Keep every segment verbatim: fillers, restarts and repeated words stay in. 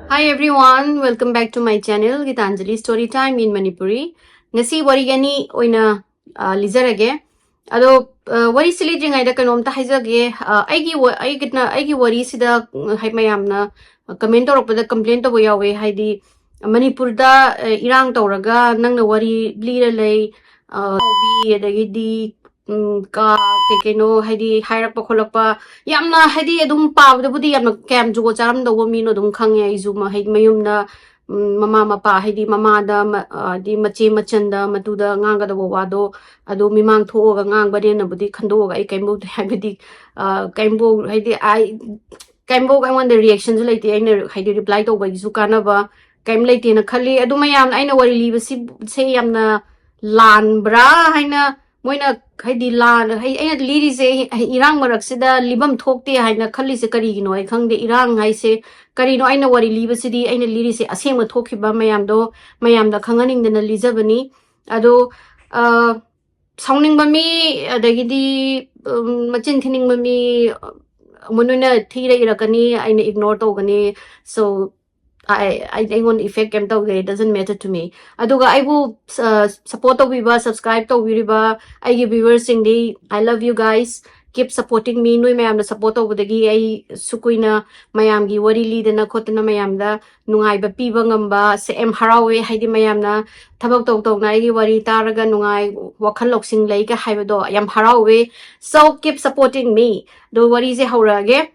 Hi everyone, welcome back to my channel, Gitanjali Story Time in Manipuri. ꯉꯁꯤ ꯋꯥꯔꯤ ꯑꯅꯤ ꯑꯣꯏꯅ, ꯑ, ꯂꯤꯖꯔꯒꯦ꯫ ꯑꯗꯣ, ꯑ, ꯋꯥꯔꯤꯁꯤ ꯂꯤꯗ꯭ꯔꯤꯉꯩꯗ ꯀꯩꯅꯣꯝꯇ ꯍꯥꯏꯖꯒꯦ꯫ ꯑ, ꯑꯩꯒꯤ ꯋꯥ-, ꯑꯩꯒꯤꯅ, ꯑꯩꯒꯤ ꯋꯥꯔꯤꯁꯤꯗ, ꯎꯝ, ꯍꯥꯏ-, ꯃꯌꯥꯝꯅ comment ꯇꯧꯔꯛꯄꯗ complain ꯇꯧꯕ ꯌꯥꯎꯋꯦ꯫ ꯍꯥꯏꯗꯤ, ꯃꯅꯤꯄꯨꯔꯗ, ꯑ, ꯏꯔꯥꯡ ꯇꯧꯔꯒ ꯅꯪꯅ ꯋꯥꯔꯤ ꯂꯤꯔ ꯂꯩ, ꯑ, ꯑꯗꯒꯤꯗꯤ, ꯎꯝ, ꯀ-, ꯀꯩ ꯀꯩꯅꯣ, ꯍꯥꯏꯗꯤ, ꯍꯥꯏꯔꯛꯄ ꯈꯣꯠꯂꯛꯄ, ꯌꯥꯝꯅ, ꯍꯥꯏꯗꯤ, ꯑꯗꯨꯝ ꯄꯥꯕꯗꯕꯨꯗꯤ ꯌꯥꯝꯅ ꯀꯌꯥꯝ ꯖꯨꯒꯣꯠ ꯆꯥꯔꯝꯗꯧꯕ ꯃꯤꯅꯣ ꯑꯗꯨꯝ ꯈꯪꯉꯦ꯫ ꯑꯩꯁꯨ ꯃ-, ꯍꯥꯏꯗꯤ, ꯃꯌꯨꯝꯗ, ꯎꯝ, ꯃꯃꯥ ꯃꯄꯥ, ꯍꯥꯏꯗꯤ, ꯃꯃꯥꯗ, ꯃ-, ꯑ, ꯍꯥꯏꯗꯤ, ꯃꯆꯦ ꯃꯆꯟꯗ, ꯃꯇꯨꯗ ꯉꯥꯡꯒꯗꯧꯕ ꯋꯥꯗꯣ ꯑꯗꯨ ꯃꯤꯃꯥꯡ ꯊꯣꯛꯑꯒ ꯉꯥꯡꯕꯅꯦꯅꯕꯨꯗꯤ ꯈꯟꯗꯣꯛꯑꯒ ꯑꯩ ꯀꯩꯝꯕꯨ, ꯍꯥꯏꯕꯗꯤ, ꯑ, ꯀꯩꯝꯕꯨ, ꯍꯥꯏꯗꯤ, ꯑꯩ, ꯀꯩꯝꯕꯨ ꯑꯩꯉꯣꯟꯗ reactionꯁꯨ ꯂꯩꯇꯦ꯫ ꯑꯩꯅ, ꯍꯥꯏꯗꯤ, reply ꯇꯧꯕꯒꯤꯁꯨ ꯀꯥꯟꯅꯕ ꯀꯩꯝ ꯂꯩꯇꯦꯅ ꯈꯜꯂꯤ꯫ ꯑꯗꯨ ꯃꯌꯥꯝꯅ ꯑꯩꯅ ꯋꯥꯔꯤ ꯂꯤꯕꯁꯤ, ꯁꯦ ꯌꯥꯝꯅ ꯂꯥꯟꯕ꯭ꯔꯥ ꯍꯥꯏꯅ ꯃꯣꯏꯅ, ꯍꯥꯏꯗꯤ, ꯂꯥꯟ-, ꯍꯥꯏ-, ꯑꯩꯅ ꯂꯤꯔꯤꯁꯦ, ꯏꯔꯥꯡ ꯃꯔꯛꯁꯤꯗ ꯂꯤꯐꯝ ꯊꯣꯛꯇꯦ ꯍꯥꯏꯅ ꯈꯜꯂꯤꯁꯦ ꯀꯔꯤꯒꯤꯅꯣ ꯑꯩ ꯈꯪꯗꯦ꯫ ꯏꯔꯥꯡ ꯍꯥꯏꯁꯦ ꯀꯔꯤꯅꯣ? ꯑꯩꯅ ꯋꯥꯔꯤ ꯂꯤꯕꯁꯤꯗꯤ, ꯑꯩꯅ ꯂꯤꯔꯤꯁꯦ ꯑꯁꯦꯡꯕ ꯊꯣꯛꯈꯤꯕ ꯃꯌꯥꯝꯗꯣ ꯃꯌꯥꯝꯗ ꯈꯪꯍꯟꯅꯤꯡꯗꯅ ꯂꯤꯖꯕꯅꯤ꯫ ꯑꯗꯣ, ꯑ, ꯁꯥꯎꯅꯤꯡꯕ ꯃꯤ, ꯑꯗꯒꯤꯗꯤ, ꯎꯝ, ꯃꯆꯤꯟ ꯊꯤꯅꯤꯡꯕ ꯃꯤ, ꯑ, ꯃꯣꯏꯅ ꯊꯤꯔ ꯏꯔꯛꯀꯅꯤ, ꯑꯩꯅ ignore ꯇꯧꯒꯅꯤ꯫ So, I, I, ꯑꯩꯉꯣꯟꯗ effect ꯀꯩꯝ ꯇꯧꯗꯦ, it doesn't matter to me. ꯑꯗꯨꯒ ꯑꯩꯕꯨ, ꯑ, support ꯇꯧꯕꯤꯕ, subscribe ꯇꯧꯕꯤꯔꯤꯕ ꯑꯩꯒꯤ viewersꯁꯤꯡꯗꯤ, I love you guys, keep supporting me. ꯅꯣꯏ ꯃꯌꯥꯝꯅ support ꯇꯧꯕꯗꯒꯤ ꯑꯩ ꯁꯨ ꯀꯨꯏꯅ ꯃꯌꯥꯝꯒꯤ ꯋꯥꯔꯤ ꯂꯤꯗꯅ ꯈꯣꯠꯇꯅ ꯃꯌꯥꯝꯗ ꯅꯨꯡꯉꯥꯏꯕ ꯄꯤꯕ ꯉꯝꯕ ꯁꯦ ꯌꯥꯝ ꯍꯔꯥꯎꯋꯦ꯫ ꯍꯥꯏꯗꯤ, ꯃꯌꯥꯝꯅ ꯊꯕꯛ ꯇꯧ ꯇꯧꯅ ꯑꯩꯒꯤ ꯋꯥꯔꯤ ꯇꯥꯔꯒ ꯅꯨꯡꯉꯥꯏ, ꯋꯥꯈꯜ ꯂꯧꯁꯤꯡ ꯂꯩꯒ ꯍꯥꯏꯕꯗꯣ ꯌꯥꯝ ꯍꯔꯥꯎꯋꯦ꯫ So keep supporting me. ꯑꯗꯣ ꯋꯥꯔꯤꯁꯦ ꯍꯧꯔꯛꯑꯒꯦ꯫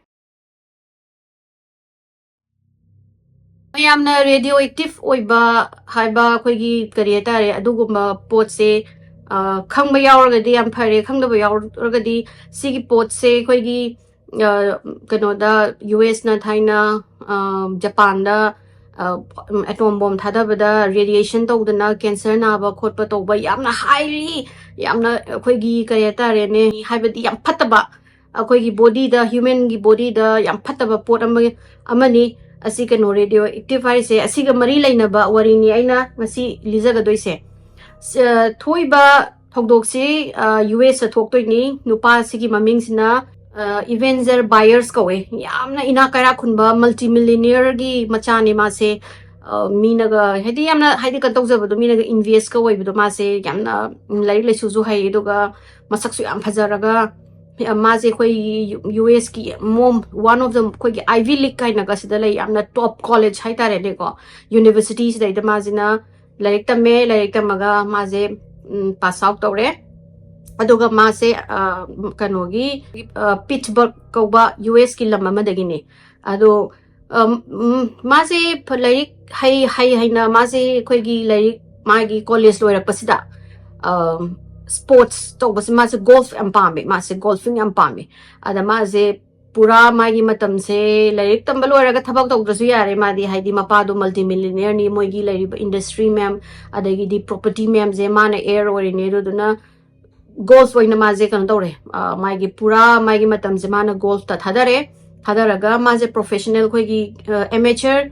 ꯃꯌꯥꯝꯅ radioactive ꯑꯣꯏꯕ ꯍꯥꯏꯕ ꯑꯩꯈꯣꯏꯒꯤ ꯀꯔꯤ ꯍꯥꯏꯇꯥꯔꯦ, ꯑꯗꯨꯒꯨꯝꯕ ꯄꯣꯠꯁꯦ, ꯑ, ꯈꯪꯕ ꯌꯥꯎꯔꯒꯗꯤ ꯌꯥꯝ ꯐꯔꯦ, ꯈꯪꯗꯕ ꯌꯥꯎꯔꯒꯗꯤ ꯁꯤꯒꯤ ꯄꯣꯠꯁꯦ ꯑꯩꯈꯣꯏꯒꯤ, ꯑ, ꯀꯩꯅꯣꯗ, ꯌꯨ ꯑꯦꯁꯅ ꯊꯥꯏꯅ, ꯑ, ꯖꯄꯥꯟꯗ, ꯑ, atom bomb ꯊꯥꯗꯕꯗ radiation ꯇꯧꯗꯅ cancer ꯅꯥꯕ ꯈꯣꯠꯄ ꯇꯧꯕ ꯌꯥꯝꯅ highly, ꯌꯥꯝꯅ ꯑꯩꯈꯣꯏꯒꯤ ꯀꯔꯤ ꯍꯥꯏꯇꯥꯔꯦꯅꯦ, ꯍꯥꯏꯕꯗꯤ ꯌꯥꯝ ꯐꯠꯇꯕ, ꯑꯩꯈꯣꯏꯒꯤ bodyꯗ, humanꯒꯤ bodyꯗ ꯌꯥꯝ ꯐꯠꯇꯕ ꯄꯣꯠ ꯑꯃ, ꯑꯃꯅꯤ꯫ ꯑꯁꯤ ꯀꯩꯅꯣ, radioactive ꯍꯥꯏꯁꯦ, ꯑꯁꯤꯒ ꯃꯔꯤ ꯂꯩꯅꯕ ꯋꯥꯔꯤꯅꯤ ꯑꯩꯅ ꯉꯁꯤ ꯂꯤꯖꯒꯗꯣꯏꯁꯦ꯫ ꯁ-, ꯊꯣꯛꯏꯕ ꯊꯧꯗꯣꯛꯁꯤ, ꯑ, ꯌꯨ ꯑꯦꯁꯇ ꯊꯣꯛꯇꯣꯏꯅꯤ꯫ ꯅꯨꯄꯥꯁꯤꯒꯤ ꯃꯃꯤꯡꯁꯤꯅ ꯏꯚꯦꯟꯖꯔ ꯕꯥꯌꯔꯁ ꯀꯧꯋꯦ꯫ ꯌꯥꯝꯅ ꯏꯅꯥꯛ ꯀꯩꯔꯥꯛ ꯈꯨꯟꯕ ꯃꯜꯇꯤ ꯃꯤꯂꯤꯅꯤꯌꯔꯒꯤ ꯃꯆꯥꯅꯦ ꯃꯥꯁꯦ꯫ ꯑ, ꯃꯤꯅꯒ ꯍꯥꯏꯗꯤ ꯌꯥꯝꯅ ꯍꯥꯏꯗꯤ ꯀꯩꯅꯣ ꯇꯧꯖꯕꯗꯣ, ꯃꯤꯅꯒ ꯏꯟꯚꯦꯁꯀ ꯑꯣꯏꯕꯗꯣ, ꯃꯥꯁꯦ ꯌꯥꯝꯅ, ꯎꯝ, ꯂꯥꯏꯔꯤꯛ ꯂꯥꯏꯁꯨꯁꯨ ꯍꯩ, ꯑꯗꯨꯒ ꯃꯁꯛꯁꯨ ꯌꯥꯝ ꯐꯖꯔꯒ, ꯑ, ꯃꯥꯁꯦ ꯑꯩꯈꯣꯏ ꯌꯨ ꯑꯦꯁꯀꯤ ꯃꯣꯝ ꯋꯥꯟ ꯑꯣꯐ ꯗ ꯑꯩꯈꯣꯏꯒꯤ ꯑꯥꯏꯚꯤ ꯂꯤꯛ ꯀꯥꯏꯅꯒ ꯁꯤꯗ ꯂꯩ, ꯌꯥꯝꯅ ꯇꯣꯞ ꯀꯣꯂꯦꯖ ꯍꯥꯏꯇꯥꯔꯦꯅꯦꯀꯣ, ꯌꯨꯅꯤꯚꯔꯁꯤꯇꯤ ꯁꯤꯗꯩꯗ ꯃꯥꯁꯤꯅ ꯂꯥꯏꯔꯤꯛ ꯇꯝꯃꯦ꯫ ꯂꯥꯏꯔꯤꯛ ꯇꯝꯃꯒ ꯃꯥꯁꯦ ꯄꯥꯁ ꯑꯥꯎꯠ ꯇꯧꯔꯦ꯫ ꯑꯗꯨꯒ ꯃꯥꯁꯦ, ꯑ, ꯀꯩꯅꯣꯒꯤ, ꯑ, ꯄꯤꯠꯁꯕꯔꯒ ꯀꯧꯕ ꯌꯨ ꯑꯦꯁꯀꯤ ꯂꯝ ꯑꯃꯗꯒꯤꯅꯦ꯫ ꯑꯗꯣ, ꯑ, ꯎꯝ, ꯃꯥꯁꯦ ꯐ-, ꯂꯥꯏꯔꯤꯛ ꯍꯩ ꯍꯩ ꯍꯩꯅ ꯃꯥꯁꯦ ꯑꯩꯈꯣꯏꯒꯤ ꯂꯥꯏꯔꯤꯛ, ꯃꯥꯒꯤ ꯀꯣꯂꯦꯖ ꯂꯣꯏꯔꯛꯄꯁꯤꯗ, ꯑ, ꯁ꯭ꯄꯣꯔꯠꯁ ꯇꯧꯕꯁꯦ, ꯃꯥꯁꯦ ꯒꯣꯜꯐ ꯌꯥꯝ ꯄꯥꯝꯃꯦ, ꯃꯥꯁꯦ ꯒꯣꯜꯐꯤꯡ ꯌꯥꯝ ꯄꯥꯝꯃꯦ꯫ ꯑꯗ ꯃꯥꯁꯦ ꯄꯨꯔꯥ ꯃꯥꯒꯤ ꯃꯇꯝꯁꯦ ꯂꯥꯏꯔꯤꯛ ꯇꯝꯕ ꯂꯣꯏꯔꯒ ꯊꯕꯛ ꯇꯧꯗ꯭ꯔꯁꯨ ꯌꯥꯔꯦ ꯃꯥꯗꯤ, ꯍꯥꯏꯗꯤ ꯃꯄꯥꯗꯣ ꯃꯜꯇꯤ ꯃꯤꯂꯤꯅꯤꯌꯔꯅꯤ, ꯃꯣꯏꯒꯤ ꯂꯩꯔꯤꯕ ꯏꯟꯗꯁꯇ꯭ꯔꯤ ꯃꯌꯥꯝ, ꯑꯗꯒꯤꯗꯤ ꯄ꯭ꯔꯣꯄꯔꯇꯤ ꯃꯌꯥꯝꯁꯦ ꯃꯥꯅ ꯍꯦꯌꯔ ꯑꯣꯏꯔꯤꯅꯦ꯫ ꯑꯗꯨꯗꯨꯅ ꯒꯣꯜꯐ ꯑꯣꯏꯅ ꯃꯥꯁꯦ ꯀꯩꯅꯣ ꯇꯧꯔꯦ, ꯑ, ꯃꯥꯒꯤ ꯄꯨꯔꯥ ꯃꯥꯒꯤ ꯃꯇꯝꯁꯦ ꯃꯥꯅ ꯒꯣꯜꯐꯇ ꯊꯥꯗꯔꯦ꯫ ꯊꯥꯗꯔꯒ ꯃꯥꯁꯦ ꯄ꯭ꯔꯣꯐꯦꯁꯅꯦꯜ ꯑꯩꯈꯣꯏꯒꯤ, ꯑ, ꯑꯦꯃꯦꯆꯔ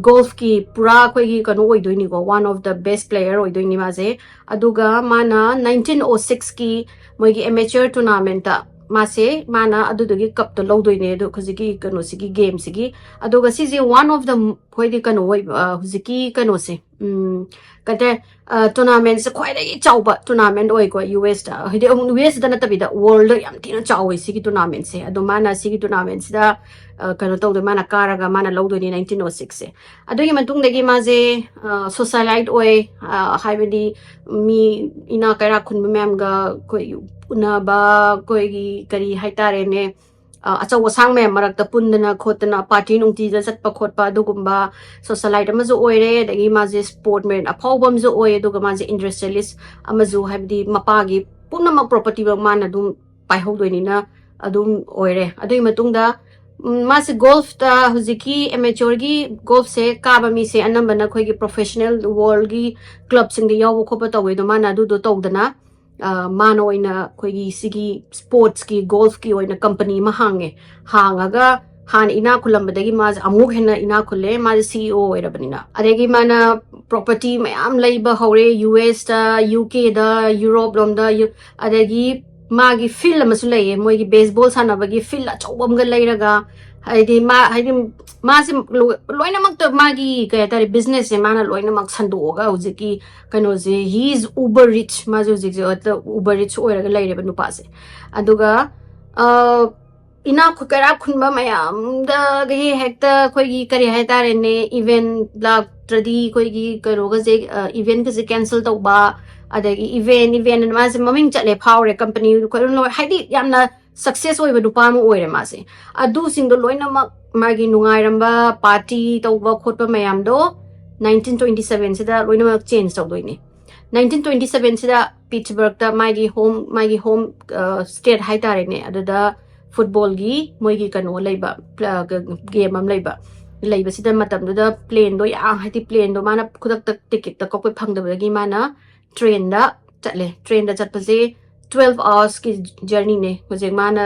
ꯒꯣꯜꯐꯀꯤ ꯄꯨꯔꯥ ꯑꯩꯈꯣꯏꯒꯤ ꯀꯩꯅꯣ ꯑꯣꯏꯗꯣꯏꯅꯤꯀꯣ, one of the best player ꯑꯣꯏꯗꯣꯏꯅꯤ ꯃꯥꯁꯦ꯫ ꯑꯗꯨꯒ ꯃꯥꯅ ꯅꯥꯏꯟꯇꯤꯟ ꯑꯣ ꯁꯤꯛꯁꯀꯤ ꯃꯣꯏꯒꯤ ꯑꯦꯃꯦꯆꯔ ꯇꯣꯔꯅꯥꯃꯦꯟꯠꯇ ꯃꯥꯁꯦ, ꯃꯥꯅ ꯑꯗꯨꯗꯨꯒꯤ ꯀꯞꯇꯣ ꯂꯧꯗꯣꯏꯅꯦ꯫ ꯑꯗꯣ ꯍꯧꯖꯤꯛꯀꯤ ꯀꯩꯅꯣꯁꯤꯒꯤ ꯒꯦꯝꯁꯤꯒꯤ, ꯑꯗꯨꯒ ꯁꯤꯁꯦ ꯋꯥꯟ ꯑꯣꯐ ꯗ, ꯑꯩꯈꯣꯏꯒꯤ ꯀꯩꯅꯣ ꯑꯣꯏꯕ, ꯑ, ꯍꯧꯖꯤꯛꯀꯤ ꯀꯩꯅꯣꯁꯦ, ꯎꯝ, ꯀꯩ ꯍꯥꯏꯇꯥꯔꯦ, ꯑ, ꯇꯣꯔꯅꯥꯃꯦꯟꯠꯁꯦ ꯈ꯭ꯋꯥꯏꯗꯒꯤ ꯆꯥꯎꯕ ꯇꯣꯔꯅꯥꯃꯦꯟꯠ ꯑꯣꯏꯀꯣ, ꯌꯨ ꯑꯦꯁꯇ, ꯍꯥꯏꯗꯤ ꯑꯃꯨꯛ ꯌꯨ ꯑꯦꯁꯇ ꯅꯠꯇꯕꯤꯗ ꯋꯥꯔꯜꯗ ꯌꯥꯝ ꯊꯤꯅ ꯆꯥꯎꯋꯦ ꯁꯤꯒꯤ ꯇꯣꯔꯅꯥꯃꯦꯟꯠꯁꯦ꯫ ꯑꯗꯣ ꯃꯥꯅ ꯁꯤꯒꯤ ꯇꯣꯔꯅꯥꯃꯦꯟꯠꯁꯤꯗ, ꯑ, ꯀꯩꯅꯣ ꯇꯧꯗꯣꯏ, ꯃꯥꯅ ꯀꯥꯔꯒ ꯃꯥꯅ ꯂꯧꯗꯣꯏꯅꯤ ꯅꯥꯏꯟꯇꯤꯟ ꯑꯣ ꯁꯤꯛꯁꯁꯦ꯫ ꯑꯗꯨꯒꯤ ꯃꯇꯨꯡꯗꯒꯤ ꯃꯥꯁꯦ, ꯑ, ꯁꯣꯁꯥꯏꯂꯥꯏꯠ ꯑꯣꯏ, ꯑ, ꯍꯥꯏꯕꯗꯤ ꯃꯤ ꯏꯅꯥ ꯀꯩꯔꯥꯛ ꯈꯨꯟꯕ ꯃꯌꯥꯝꯒ ꯑꯩꯈꯣꯏ ꯎꯅꯕ, ꯑꯩꯈꯣꯏꯒꯤ ꯀꯔꯤ ꯍꯥꯏꯇꯥꯔꯦꯅꯦ, ꯑ, ꯑꯆꯧ ꯑꯁꯥꯡ ꯃꯌꯥꯝ ꯃꯔꯛꯇ ꯄꯨꯟꯗꯅ ꯈꯣꯠꯇꯅ ꯄꯥꯔꯇꯤ ꯅꯨꯡꯇꯤꯗ ꯆꯠꯄ ꯈꯣꯠꯄ ꯑꯗꯨꯒꯨꯝꯕ ꯁꯣꯁꯥꯏꯂꯥꯏꯠ ꯑꯃꯁꯨ ꯑꯣꯏꯔꯦ꯫ ꯑꯗꯒꯤ ꯃꯥꯁꯦ ꯁ꯭ꯄꯣꯔꯠꯃꯦꯟ ꯑꯐꯥꯎꯕ ꯑꯃꯁꯨ ꯑꯣꯏ, ꯑꯗꯨꯒ ꯃꯥꯁꯦ ꯏꯟꯗꯁꯇ꯭ꯔꯤꯌꯦꯂꯤꯁ ꯑꯃꯁꯨ, ꯍꯥꯏꯕꯗꯤ ꯃꯄꯥꯒꯤ ꯄꯨꯝꯅꯃꯛ ꯄ꯭ꯔꯣꯄꯔꯇꯤꯃꯛ ꯃꯥꯅ ꯑꯗꯨꯝ ꯄꯥꯏꯍꯧꯗꯣꯏꯅꯤꯅ ꯑꯗꯨꯝ ꯑꯣꯏꯔꯦ꯫ ꯑꯗꯨꯒꯤ ꯃꯇꯨꯡꯗ, ꯎꯝ, ꯃꯥꯁꯦ ꯒꯣꯜꯐꯇ, ꯍꯧꯖꯤꯛꯀꯤ ꯑꯦꯃꯦꯆꯣꯔꯒꯤ ꯒꯣꯜꯐꯁꯦ ꯀꯥꯕ ꯃꯤꯁꯦ ꯑꯅꯝꯕꯅ ꯑꯩꯈꯣꯏꯒꯤ ꯄ꯭ꯔꯣꯐꯦꯁꯅꯦꯜ ꯋꯥꯔꯜꯒꯤ ꯀ꯭ꯂꯕꯁꯤꯡꯗ ꯌꯥꯎꯕ ꯈꯣꯠꯄ ꯇꯧꯋꯦ, ꯑꯗꯣ ꯃꯥꯅ ꯑꯗꯨꯗꯣ ꯇꯧꯗꯅ, ꯑ, ꯃꯥꯅ ꯑꯣꯏꯅ ꯑꯩꯈꯣꯏꯒꯤ ꯁꯤꯒꯤ ꯁ꯭ꯄꯣꯔꯠꯁꯀꯤ, ꯒꯣꯜꯐꯀꯤ ꯑꯣꯏꯅ ꯀꯝꯄꯅꯤ ꯑꯃ ꯍꯥꯡꯉꯦ꯫ ꯍꯥꯡꯉꯒ ꯍꯥꯟꯅ ꯏꯅꯥꯛ ꯈꯨꯜꯂꯝꯕꯗꯒꯤ ꯃꯥꯁꯦ ꯑꯃꯨꯛ ꯍꯦꯟꯅ ꯏꯅꯥꯛ ꯈꯨꯜꯂꯦ꯫ ꯃꯥꯁꯦ ꯁꯤ ꯏ ꯑꯣ ꯑꯣꯏꯔꯕꯅꯤꯅ꯫ ꯑꯗꯒꯤ ꯃꯥꯅ ꯄ꯭ꯔꯣꯄꯔꯇꯤ ꯃꯌꯥꯝ ꯂꯩꯕ ꯍꯧꯔꯦ, ꯌꯨ ꯑꯦꯁꯇ, ꯌꯨ ꯀꯦꯗ, ꯌꯨꯔꯣꯞ ꯂꯣꯝꯗ, ꯌꯨ-, ꯑꯗꯒꯤ ꯃꯥꯒꯤ ꯐꯤꯜ ꯑꯃꯁꯨ ꯂꯩꯌꯦ, ꯃꯣꯏꯒꯤ ꯕꯦꯁꯕꯣꯜ ꯁꯥꯟꯅꯕꯒꯤ ꯐꯤꯜ ꯑꯆꯧꯕ ꯑꯃꯒ ꯂꯩꯔꯒ, ꯍꯥꯏꯗꯤ ꯃꯥ, ꯍꯥꯏꯗꯤ ꯃꯥꯁꯦ ꯂꯣꯏꯅꯃꯛꯇ ꯃꯥꯒꯤ ꯀꯩ ꯍꯥꯏꯇꯥꯔꯦ, ꯕꯤꯖꯤꯅꯦꯁꯁꯦ ꯃꯥꯅ ꯂꯣꯏꯅꯃꯛ ꯁꯟꯗꯣꯛꯑꯒ ꯍꯧꯖꯤꯛꯀꯤ ꯀꯩꯅꯣꯁꯦ, he is uber rich, ꯃꯥꯁꯦ ꯍꯧꯖꯤꯛꯁꯦ ꯎꯕꯔ ꯔꯤꯆ ꯑꯣꯏꯔꯒ ꯂꯩꯔꯦꯕ ꯅꯨꯄꯥꯁꯦ꯫ ꯑꯗꯨꯒ ꯏꯅꯥꯛ ꯀꯩꯔꯥꯛ ꯈꯨꯟꯕ ꯃꯌꯥꯝꯗꯒꯤ ꯍꯦꯛꯇ ꯑꯩꯈꯣꯏꯒꯤ ꯀꯔꯤ ꯍꯥꯏꯇꯥꯔꯦꯅꯦ, ꯏꯚꯦꯟ ꯂꯥꯛꯇ꯭ꯔꯗꯤ ꯑꯩꯈꯣꯏꯒꯤ ꯀꯩꯅꯣꯒꯁꯦ, ꯏꯚꯦꯟꯒꯁꯦ ꯀꯦꯟꯁꯦꯜ ꯇꯧꯕ, ꯑꯗꯒꯤ ꯏꯚꯦꯟ ꯏꯚꯦꯟ ꯃꯥꯁꯦ ꯃꯃꯤꯡ ꯆꯠꯂꯦ, ꯐꯥꯎꯔꯦ, ꯀꯝꯄꯅꯤ ꯈꯣꯏ ꯂꯣꯏ, ꯍꯥꯏꯗꯤ ꯌꯥꯝꯅ ꯁꯛꯁꯦꯁ ꯑꯣꯏꯕ ꯅꯨꯄꯥ ꯑꯃ ꯑꯣꯏꯔꯦ ꯃꯥꯁꯦ꯫ ꯑꯗꯨꯁꯤꯡꯗꯣ ꯂꯣꯏꯅꯃꯛ, ꯃꯥꯒꯤ ꯅꯨꯡꯉꯥꯏꯔꯝꯕ, ꯄꯥꯔꯇꯤ ꯇꯧꯕ ꯈꯣꯠꯄ ꯃꯌꯥꯝꯗꯣ ꯅꯥꯏꯟꯇꯤꯟ ꯇ꯭ꯋꯦꯟꯇꯤ ꯁꯚꯦꯟꯁꯤꯗ ꯂꯣꯏꯅꯃꯛ ꯆꯦꯟꯖ ꯇꯧꯗꯣꯏꯅꯦ꯫ ꯅꯥꯏꯟꯇꯤꯟ ꯇ꯭ꯋꯦꯟꯇꯤ ꯁꯚꯦꯟꯁꯤꯗ ꯄꯤꯠꯁꯕꯔꯒꯇ ꯃꯥꯒꯤ ꯍꯣꯝ, ꯃꯥꯒꯤ ꯍꯣꯝ ꯁ꯭ꯇꯦꯠ ꯍꯥꯏꯇꯥꯔꯦꯅꯦ, ꯑꯗꯨꯗ ꯐꯨꯠꯕꯣꯜꯒꯤ ꯃꯣꯏꯒꯤ ꯀꯩꯅꯣ ꯂꯩꯕ, ꯒꯦꯝ ꯑꯃ ꯂꯩꯕ, ꯂꯩꯕꯁꯤꯗ ꯃꯇꯝꯗꯨꯗ ꯄ꯭ꯂꯦꯟꯗꯣ ꯌꯥꯝ, ꯍꯥꯏꯗꯤ ꯄ꯭ꯂꯦꯟꯗꯣ ꯃꯥꯅ ꯈꯨꯗꯛꯇ ꯇꯤꯀꯦꯠꯇ ꯀꯛꯄ ꯐꯪꯗꯕꯗꯒꯤ ꯃꯥꯅ ꯇ꯭ꯔꯦꯟꯗ ꯆꯠꯂꯦ꯫ ꯇ꯭ꯔꯦꯟꯗ ꯆꯠꯄꯁꯦ ꯇ꯭ꯋꯦꯜꯐ ꯑꯋꯥꯔꯁꯀꯤ ꯖꯔꯅꯤꯅꯦ꯫ ꯍꯧꯖꯤꯛ ꯃꯥꯅ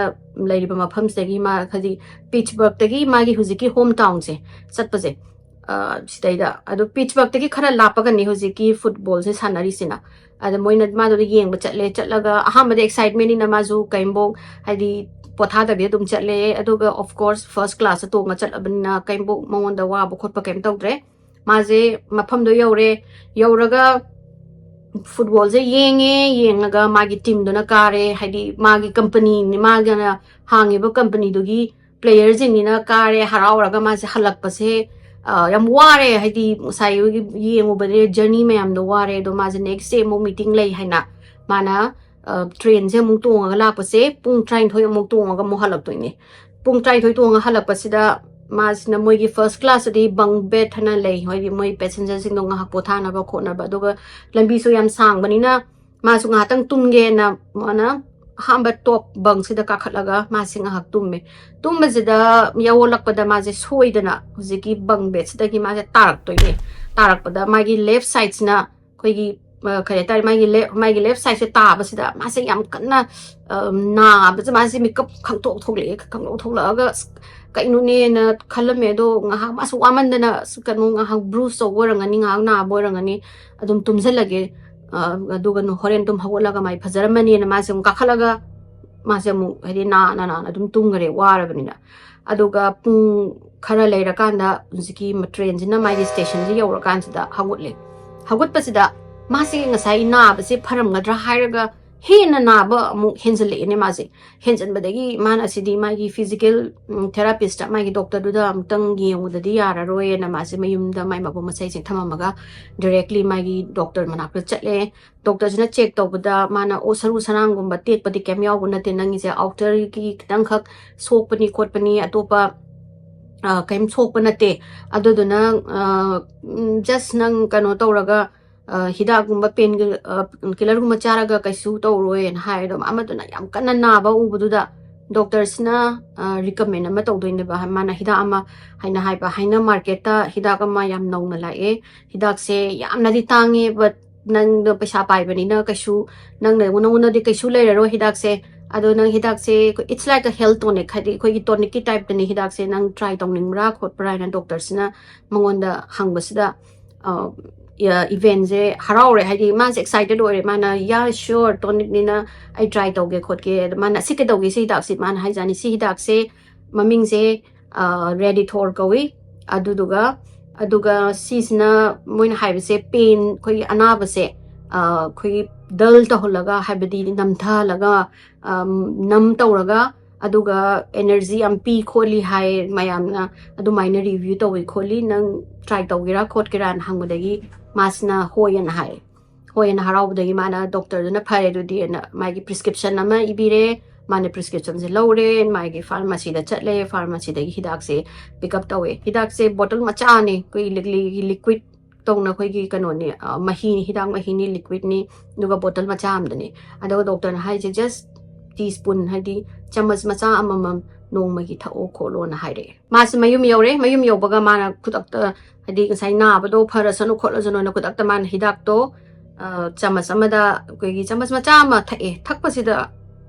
ꯂꯩꯔꯤꯕ ꯃꯐꯝꯁꯤꯗꯒꯤ ꯃꯥ, ꯍꯥꯏꯗꯤ ꯄꯤꯠꯁꯕꯔꯒꯇꯒꯤ ꯃꯥꯒꯤ ꯍꯧꯖꯤꯛꯀꯤ ꯍꯣꯝ ꯇꯥꯎꯟꯁꯦ ꯆꯠꯄꯁꯦ, ꯁꯤꯗꯩꯗ꯫ ꯑꯗꯣ ꯄꯤꯠꯁꯕꯔꯒꯇꯒꯤ ꯈꯔ ꯂꯥꯞꯄꯒꯅꯤ ꯍꯧꯖꯤꯛꯀꯤ ꯐꯨꯠꯕꯣꯜꯁꯦ ꯁꯥꯟꯅꯔꯤꯁꯤꯅ꯫ ꯑꯗ ꯃꯣꯏꯅ ꯃꯥꯗꯨꯗ ꯌꯦꯡꯕ ꯆꯠꯂꯦ꯫ ꯆꯠꯂꯒ ꯑꯍꯥꯟꯕꯗ ꯑꯦꯛꯁꯥꯏꯠꯃꯦꯟꯅꯤꯅ ꯃꯥꯁꯨ ꯀꯩꯝꯕꯣꯛ, ꯍꯥꯏꯗꯤ ꯄꯣꯊꯥꯗꯕꯤ ꯑꯗꯨꯝ ꯆꯠꯂꯦ꯫ ꯑꯗꯨꯒ ꯑꯣꯐ ꯀꯣꯔꯁ ꯐꯥꯔꯁ ꯀ꯭ꯂꯥꯁꯇ ꯇꯣꯡꯉ ꯆꯠꯂꯕꯅꯤꯅ ꯀꯩꯝꯕꯣꯛ ꯃꯉꯣꯟꯗ ꯋꯥꯕ ꯈꯣꯠꯄ ꯀꯩꯝ ꯇꯧꯗ꯭ꯔꯦ꯫ ꯃꯥꯁꯦ ꯃꯐꯝꯗꯣ ꯌꯧꯔꯦ꯫ ꯌꯧꯔꯒ ꯐꯨꯠꯕꯣꯜꯁꯦ ꯌꯦꯡꯉꯦ꯫ ꯌꯦꯡꯉꯒ ꯃꯥꯒꯤ ꯇꯤꯝꯗꯨꯅ ꯀꯥꯔꯦ, ꯍꯥꯏꯗꯤ ꯃꯥꯒꯤ ꯀꯝꯄꯅꯤꯅꯤ, ꯃꯥꯒꯤꯅ ꯍꯥꯡꯉꯤꯕ ꯀꯝꯄꯅꯤꯗꯨꯒꯤ ꯄ꯭ꯂꯦꯌꯔꯁꯤꯡꯅꯤꯅ ꯀꯥꯔꯦ꯫ ꯍꯔꯥꯎꯔꯒ ꯃꯥꯁꯦ ꯍꯜꯂꯛꯄꯁꯦ ꯌꯥꯝ ꯋꯥꯔꯦ, ꯍꯥꯏꯗꯤ ꯉꯁꯥꯏ ꯌꯦꯡꯉꯨꯕꯗ ꯖꯔꯅꯤ ꯃꯌꯥꯝꯗꯣ ꯋꯥꯔꯦ꯫ ꯑꯗꯣ ꯃꯥꯁꯦ ꯅꯦꯛꯁ ꯗꯦ ꯑꯃꯨꯛ ꯃꯤꯇꯤꯡ ꯂꯩ ꯍꯥꯏꯅ ꯃꯥꯅ ꯇ꯭ꯔꯦꯟꯁꯦ ꯑꯃꯨꯛ ꯇꯣꯡꯉꯒ ꯂꯥꯛꯄꯁꯦ ꯄꯨꯡ ꯇꯔꯥꯅꯤꯊꯣꯏ ꯑꯃꯨꯛ ꯇꯣꯡꯉꯒ ꯑꯃꯨꯛ ꯍꯜꯂꯛꯇꯣꯏꯅꯦ꯫ ꯄꯨꯡ ꯇꯔꯥꯅꯤꯊꯣꯏ ꯇꯣꯡꯉ ꯍꯜꯂꯛꯄꯁꯤꯗ ꯃꯥꯁꯤꯅ ꯃꯣꯏꯒꯤ ꯐꯥꯔꯁ ꯀ꯭ꯂꯥꯁꯇꯗꯤ ꯕꯪ ꯕꯦꯗ ꯍꯥꯏꯅ ꯂꯩ, ꯍꯥꯏꯗꯤ ꯃꯣꯏ ꯄꯦꯁꯦꯟꯖꯔꯁꯤꯡꯗꯣ ꯉꯥꯏꯍꯥꯛ ꯄꯣꯊꯥꯅꯕ ꯈꯣꯠꯅꯕ꯫ ꯑꯗꯨꯒ ꯂꯝꯕꯤꯁꯨ ꯌꯥꯝ ꯁꯥꯡꯕꯅꯤꯅ ꯃꯥꯁꯨ ꯉꯥꯏꯍꯥꯛꯇꯪ ꯇꯨꯝꯒꯦꯅ ꯃꯥꯅ ꯑꯍꯥꯟꯕ ꯇꯣꯞ ꯕꯪꯁꯤꯗ ꯀꯥꯈꯠꯂꯒ ꯃꯥꯁꯦ ꯉꯥꯏꯍꯥꯛ ꯇꯨꯝꯃꯦ꯫ ꯇꯨꯝꯕꯁꯤꯗ ꯌꯧꯂꯛꯄꯗ ꯃꯥꯁꯦ ꯁꯣꯏꯗꯅ ꯍꯧꯖꯤꯛꯀꯤ ꯕꯪ ꯕꯦꯗꯁꯤꯗꯒꯤ ꯃꯥꯁꯦ ꯇꯥꯔꯛꯇꯣꯏꯅꯦ꯫ ꯇꯥꯔꯛꯄꯗ ꯃꯥꯒꯤ ꯂꯦꯐ ꯁꯥꯏꯠꯁꯤꯅ ꯑꯩꯈꯣꯏꯒꯤ ꯀꯔꯤ ꯍꯥꯏꯇꯥꯔꯦ, ꯃꯥꯒꯤ ꯂꯦꯐ, ꯃꯥꯒꯤ ꯂꯦꯐ ꯁꯥꯏꯠꯁꯦ ꯇꯥꯕꯁꯤꯗ ꯃꯥꯁꯦ ꯌꯥꯝ ꯀꯟꯅ ꯅꯥꯕꯁꯦ, ꯃꯥꯁꯦ ꯃꯤꯀꯞ ꯈꯪꯊꯣꯛ ꯊꯣꯛꯂꯛꯑꯦ꯫ ꯈꯪꯊꯣꯛ ꯊꯣꯛꯂꯛꯑꯒ ꯑꯁ ꯀꯩꯅꯣꯅꯦꯅ ꯈꯜꯂꯝꯃꯦ꯫ ꯑꯗꯣ ꯉꯥꯏꯍꯥꯛ ꯃꯥꯁꯨ ꯋꯥꯃꯟꯗꯅ ꯑꯁ ꯀꯩꯅꯣ ꯉꯥꯏꯍꯥꯛ ꯕ꯭ꯔꯨꯁ ꯇꯧꯕ ꯑꯣꯏꯔꯝꯒꯅꯤ, ꯉꯥꯏꯍꯥꯛ ꯅꯥꯕ ꯑꯣꯏꯔꯝꯒꯅꯤ, ꯑꯗꯨꯝ ꯇꯨꯝꯁꯤꯜꯂꯒꯦ ꯑ, ꯑꯗꯨꯒ ꯅꯨ-, ꯍꯣꯔꯦꯟ ꯇꯨꯝ ꯍꯧꯒꯠꯂꯒ ꯃꯥꯏ ꯐꯖꯔꯝꯃꯅꯤꯅ ꯃꯥꯁꯦ ꯑꯃꯨꯛ ꯀꯥꯈꯠꯂꯒ ꯃꯥꯁꯦ ꯑꯃꯨꯛ, ꯍꯥꯏꯗꯤ, ꯅꯥꯅ ꯅꯥꯅ ꯑꯗꯨꯝ ꯇꯨꯝꯈꯔꯦ, ꯋꯥꯔꯕꯅꯤꯅ꯫ ꯑꯗꯨꯒ ꯄꯨꯡ ꯈꯔ ꯂꯩꯔꯀꯥꯟꯗ ꯍꯧꯖꯤꯛꯀꯤ ꯇ꯭ꯔꯦꯟꯁꯤꯅ ꯃꯥꯒꯤ ꯁ꯭ꯇꯦꯁꯟꯁꯤ ꯌꯧꯔꯀꯥꯟꯁꯤꯗ ꯍꯧꯒꯠꯂꯦ꯫ ꯍꯧꯒꯠꯄꯁꯤꯗ ꯃꯥꯁꯦ ꯉꯁꯥꯏ ꯅꯥꯕꯁꯦ ꯐꯔꯝꯒꯗ꯭ꯔꯥ ꯍꯥꯏꯔꯒ ꯍꯦꯟꯅ ꯅꯥꯕ ꯑꯃꯨꯛ ꯍꯦꯟꯖꯜꯂꯛꯑꯦꯅꯦ ꯃꯥꯁꯦ꯫ ꯍꯦꯟꯖꯟꯕꯗꯒꯤ ꯃꯥꯅ ꯑꯁꯤꯗꯤ ꯃꯥꯒꯤ ꯐꯤꯖꯤꯀꯦꯜ, ꯎꯝ, ꯊꯦꯔꯥꯄꯤꯁꯇ, ꯃꯥꯒꯤ ꯗꯣꯛꯇꯔꯗꯨꯗ ꯑꯃꯨꯛꯇꯪ ꯌꯦꯡꯉꯨꯗꯗꯤ ꯌꯥꯔꯔꯣꯏꯅ ꯃꯥꯁꯦ ꯃꯌꯨꯝꯗ ꯃꯥꯏ ꯃꯄꯣ ꯃꯆꯩꯁꯤꯡ ꯊꯝꯃꯝꯃꯒ ꯗꯥꯏꯔꯦꯛꯂꯤ ꯃꯥꯒꯤ ꯗꯣꯛꯇꯔ ꯃꯅꯥꯛꯇ ꯆꯠꯂꯦ꯫ ꯗꯣꯛꯇꯔꯁꯤꯅ ꯆꯦꯛ ꯇꯧꯕꯗ ꯃꯥꯅ, "ꯑꯣ, ꯁꯔꯨ ꯁꯔꯥꯡꯒꯨꯝꯕ ꯇꯦꯛꯄꯗꯤ ꯀꯩꯝ ꯌꯥꯎꯕ ꯅꯠꯇꯦ, ꯅꯪꯒꯤꯁꯦ ꯑꯥꯎꯇꯔꯒꯤ ꯈꯤꯇꯪꯈꯛ ꯁꯣꯛꯄꯅꯤ ꯈꯣꯠꯄꯅꯤ, ꯑꯇꯣꯞꯄ, ꯑ, ꯀꯩꯝ ꯁꯣꯛꯄ ꯅꯠꯇꯦ꯫ ꯑꯗꯨꯗꯨꯅ, ꯑ, ꯎꯝ, ꯖꯁ ꯅꯪ ꯀꯩꯅꯣ ꯇꯧꯔꯒ, ꯑ, ꯍꯤꯗꯥꯛꯀꯨꯝꯕ, ꯄꯦꯟ ꯀꯤꯂꯔꯒꯨꯝꯕ ꯆꯥꯔꯒ ꯀꯩꯁꯨ ꯇꯧꯔꯣꯏꯅ" ꯍꯥꯏ꯫ ꯑꯗꯣ ꯑꯃꯗꯨꯅ ꯌꯥꯝ ꯀꯟꯅ ꯅꯥꯕ ꯎꯕꯗꯨꯗ ꯗꯣꯛꯇꯔꯁꯤꯅ, ꯑ, ꯔꯤꯀꯃꯦꯟ ꯑꯃ ꯇꯧꯗꯣꯏꯅꯦꯕ꯫ ꯃꯥꯅ ꯍꯤꯗꯥꯛ ꯑꯃ ꯍꯥꯏꯅ ꯍꯥꯏꯕ, ꯍꯥꯏꯅ ꯃꯥꯔꯀꯦꯠꯇ ꯍꯤꯗꯥꯛ ꯑꯃ ꯌꯥꯝ ꯅꯧꯅ ꯂꯥꯛꯑꯦ, ꯍꯤꯗꯥꯛꯁꯦ ꯌꯥꯝꯅꯗꯤ ꯇꯥꯡꯉꯦ, ꯕꯠ ꯅꯪꯗꯣ ꯄꯩꯁꯥ ꯄꯥꯏꯕꯅꯤꯅ ꯀꯩꯁꯨ, ꯅꯪꯅ, ꯅꯉꯣꯟꯗꯗꯤ ꯀꯩꯁꯨ ꯂꯩꯔꯔꯣꯏ ꯍꯤꯗꯥꯛꯁꯦ꯫ ꯑꯗꯣ ꯅꯪ ꯍꯤꯗꯥꯛꯁꯦ, it's like a health tonic, ꯍꯥꯏꯗꯤ ꯑꯩꯈꯣꯏꯒꯤ ꯇꯣꯅꯤꯛꯀꯤ ꯇꯥꯏꯞꯇꯅꯤ ꯍꯤꯗꯥꯛꯁꯦ, ꯅꯪ ꯇ꯭ꯔꯥꯏ ꯇꯧꯅꯤꯡꯕ꯭ꯔꯥ ꯈꯣꯠꯄ꯭ꯔꯥ ꯍꯥꯏꯅ ꯗꯣꯛꯇꯔꯁꯤꯅ ꯃꯉꯣꯟꯗ ꯍꯪꯕꯁꯤꯗ, ꯑ, ꯏꯚꯦꯟꯁꯦ ꯍꯔꯥꯎꯔꯦ, ꯍꯥꯏꯗꯤ ꯃꯥꯁꯦ ꯑꯦꯛꯁꯥꯏꯇꯦꯠ ꯑꯣꯏꯔꯦ꯫ ꯃꯥꯅ, "ꯌꯥ, ꯁꯤꯌꯣꯔ, ꯇꯣꯅꯤꯛꯅꯤꯅ ꯑꯩ ꯇ꯭ꯔꯥꯏ ꯇꯧꯒꯦ ꯈꯣꯠꯀꯦ"꯫ ꯑꯗ ꯃꯥꯅ, "ꯑꯁꯤ ꯀꯩꯗꯧꯒꯦ, ꯁꯤ ꯍꯤꯗꯥꯛꯁꯤ?" ꯃꯥꯅ ꯍꯥꯏꯖꯥꯅꯤ, "ꯁꯤ ꯍꯤꯗꯥꯛꯁꯦ ꯃꯃꯤꯡꯁꯦ, ꯑ, ꯔꯦꯗꯤꯊꯣꯔ ꯀꯧꯏ꯫ ꯑꯗꯨꯗꯨꯒ, ꯑꯗꯨꯒ ꯁꯤꯁꯤꯅ ꯃꯣꯏꯅ ꯍꯥꯏꯕꯁꯦ ꯄꯦꯟ, ꯑꯩꯈꯣꯏꯒꯤ ꯑꯅꯥꯕꯁꯦ, ꯑ, ꯑꯩꯈꯣꯏꯒꯤ ꯗꯜ ꯇꯧꯍꯜꯂꯒ, ꯍꯥꯏꯕꯗꯤ ꯅꯝꯊꯍꯜꯂꯒ, ꯑꯝ, ꯅꯝ ꯇꯧꯔꯒ, ꯑꯗꯨꯒ ꯑꯦꯅꯔꯖꯤ ꯌꯥꯝ ꯄꯤ ꯈꯣꯠꯂꯤ ꯍꯥꯏ ꯃꯌꯥꯝꯅ, ꯑꯗꯨꯃꯥꯏꯅ ꯔꯤꯚ꯭ꯌꯨ ꯇꯧꯏ ꯈꯣꯠꯂꯤ, ꯅꯪ ꯇ꯭ꯔꯥꯏ ꯇꯧꯒꯦꯔꯥ ꯈꯣꯠꯀꯦꯔꯥꯅ ꯍꯪꯕꯗꯒꯤ ꯃꯥꯁꯤꯅ ꯍꯣꯏ ꯑꯅ ꯍꯥꯏ꯫ ꯍꯣꯏ ꯑꯅ ꯍꯔꯥꯎꯕꯗꯒꯤ ꯃꯥꯅ ꯗꯣꯛꯇꯔꯗꯨꯅ "ꯐꯔꯦ ꯑꯗꯨꯗꯤ" ꯑꯅ ꯃꯥꯒꯤ ꯄ꯭ꯔꯤꯁꯀ꯭ꯔꯤꯞꯁꯟ ꯑꯃ ꯏꯕꯤꯔꯦ꯫ ꯃꯥꯅ ꯄ꯭ꯔꯤꯁꯀ꯭ꯔꯤꯞꯁꯟꯁꯦ ꯂꯧꯔꯦ, ꯃꯥꯒꯤ ꯐꯥꯔꯃꯥꯁꯤꯗ ꯆꯠꯂꯦ, ꯐꯥꯔꯃꯥꯁꯤꯗꯒꯤ ꯍꯤꯗꯥꯛꯁꯦ ꯄꯤꯛ ꯑꯞ ꯇꯧꯋꯦ꯫ ꯍꯤꯗꯥꯛꯁꯦ ꯕꯣꯇꯜ ꯃꯆꯥꯅꯦ, ꯑꯩꯈꯣꯏ ꯂꯤꯛꯂꯤꯒꯤ ꯂꯤꯀ꯭ꯋꯤꯠ ꯇꯧꯅ ꯑꯩꯈꯣꯏꯒꯤ ꯀꯩꯅꯣꯅꯦ, ꯑ, ꯃꯍꯤꯅꯤ, ꯍꯤꯗꯥꯛ ꯃꯍꯤꯅꯤ, ꯂꯤꯀ꯭ꯋꯤꯠꯅꯤ, ꯑꯗꯨꯒ ꯕꯣꯇꯜ ꯃꯆꯥ ꯑꯃꯗꯅꯦ꯫ ꯑꯗꯨꯒ ꯗꯣꯛꯇꯔꯅ ꯍꯥꯏꯁꯦ, "ꯖꯁ ꯇꯤ ꯁ꯭ꯄꯨꯟ, ꯍꯥꯏꯗꯤ ꯆꯃꯁ ꯃꯆꯥ ꯑꯃꯃꯝ ꯅꯣꯡꯃꯒꯤ ꯊꯛꯑꯣ ꯈꯣꯠꯂꯣꯅ" ꯍꯥꯏꯔꯛꯑꯦ꯫ ꯃꯥꯁꯦ ꯃꯌꯨꯝ ꯌꯧꯔꯦ꯫ ꯃꯌꯨꯝ ꯌꯧꯕꯒ ꯃꯥꯅ ꯈꯨꯗꯛꯇ, ꯍꯥꯏꯗꯤ ꯉꯁꯥꯏ ꯅꯥꯕꯗꯣ ꯐꯔꯁꯅꯨ ꯈꯣꯠꯂꯁꯅꯨꯅ ꯈꯨꯗꯛꯇ ꯃꯥꯅ ꯍꯤꯗꯥꯛꯇꯣ, ꯑ, ꯆꯃꯁ ꯑꯃꯗ, ꯑꯩꯈꯣꯏꯒꯤ ꯆꯃꯁ ꯃꯆꯥ ꯑꯃ ꯊꯛꯑꯦ꯫ ꯊꯛꯄꯁꯤꯗ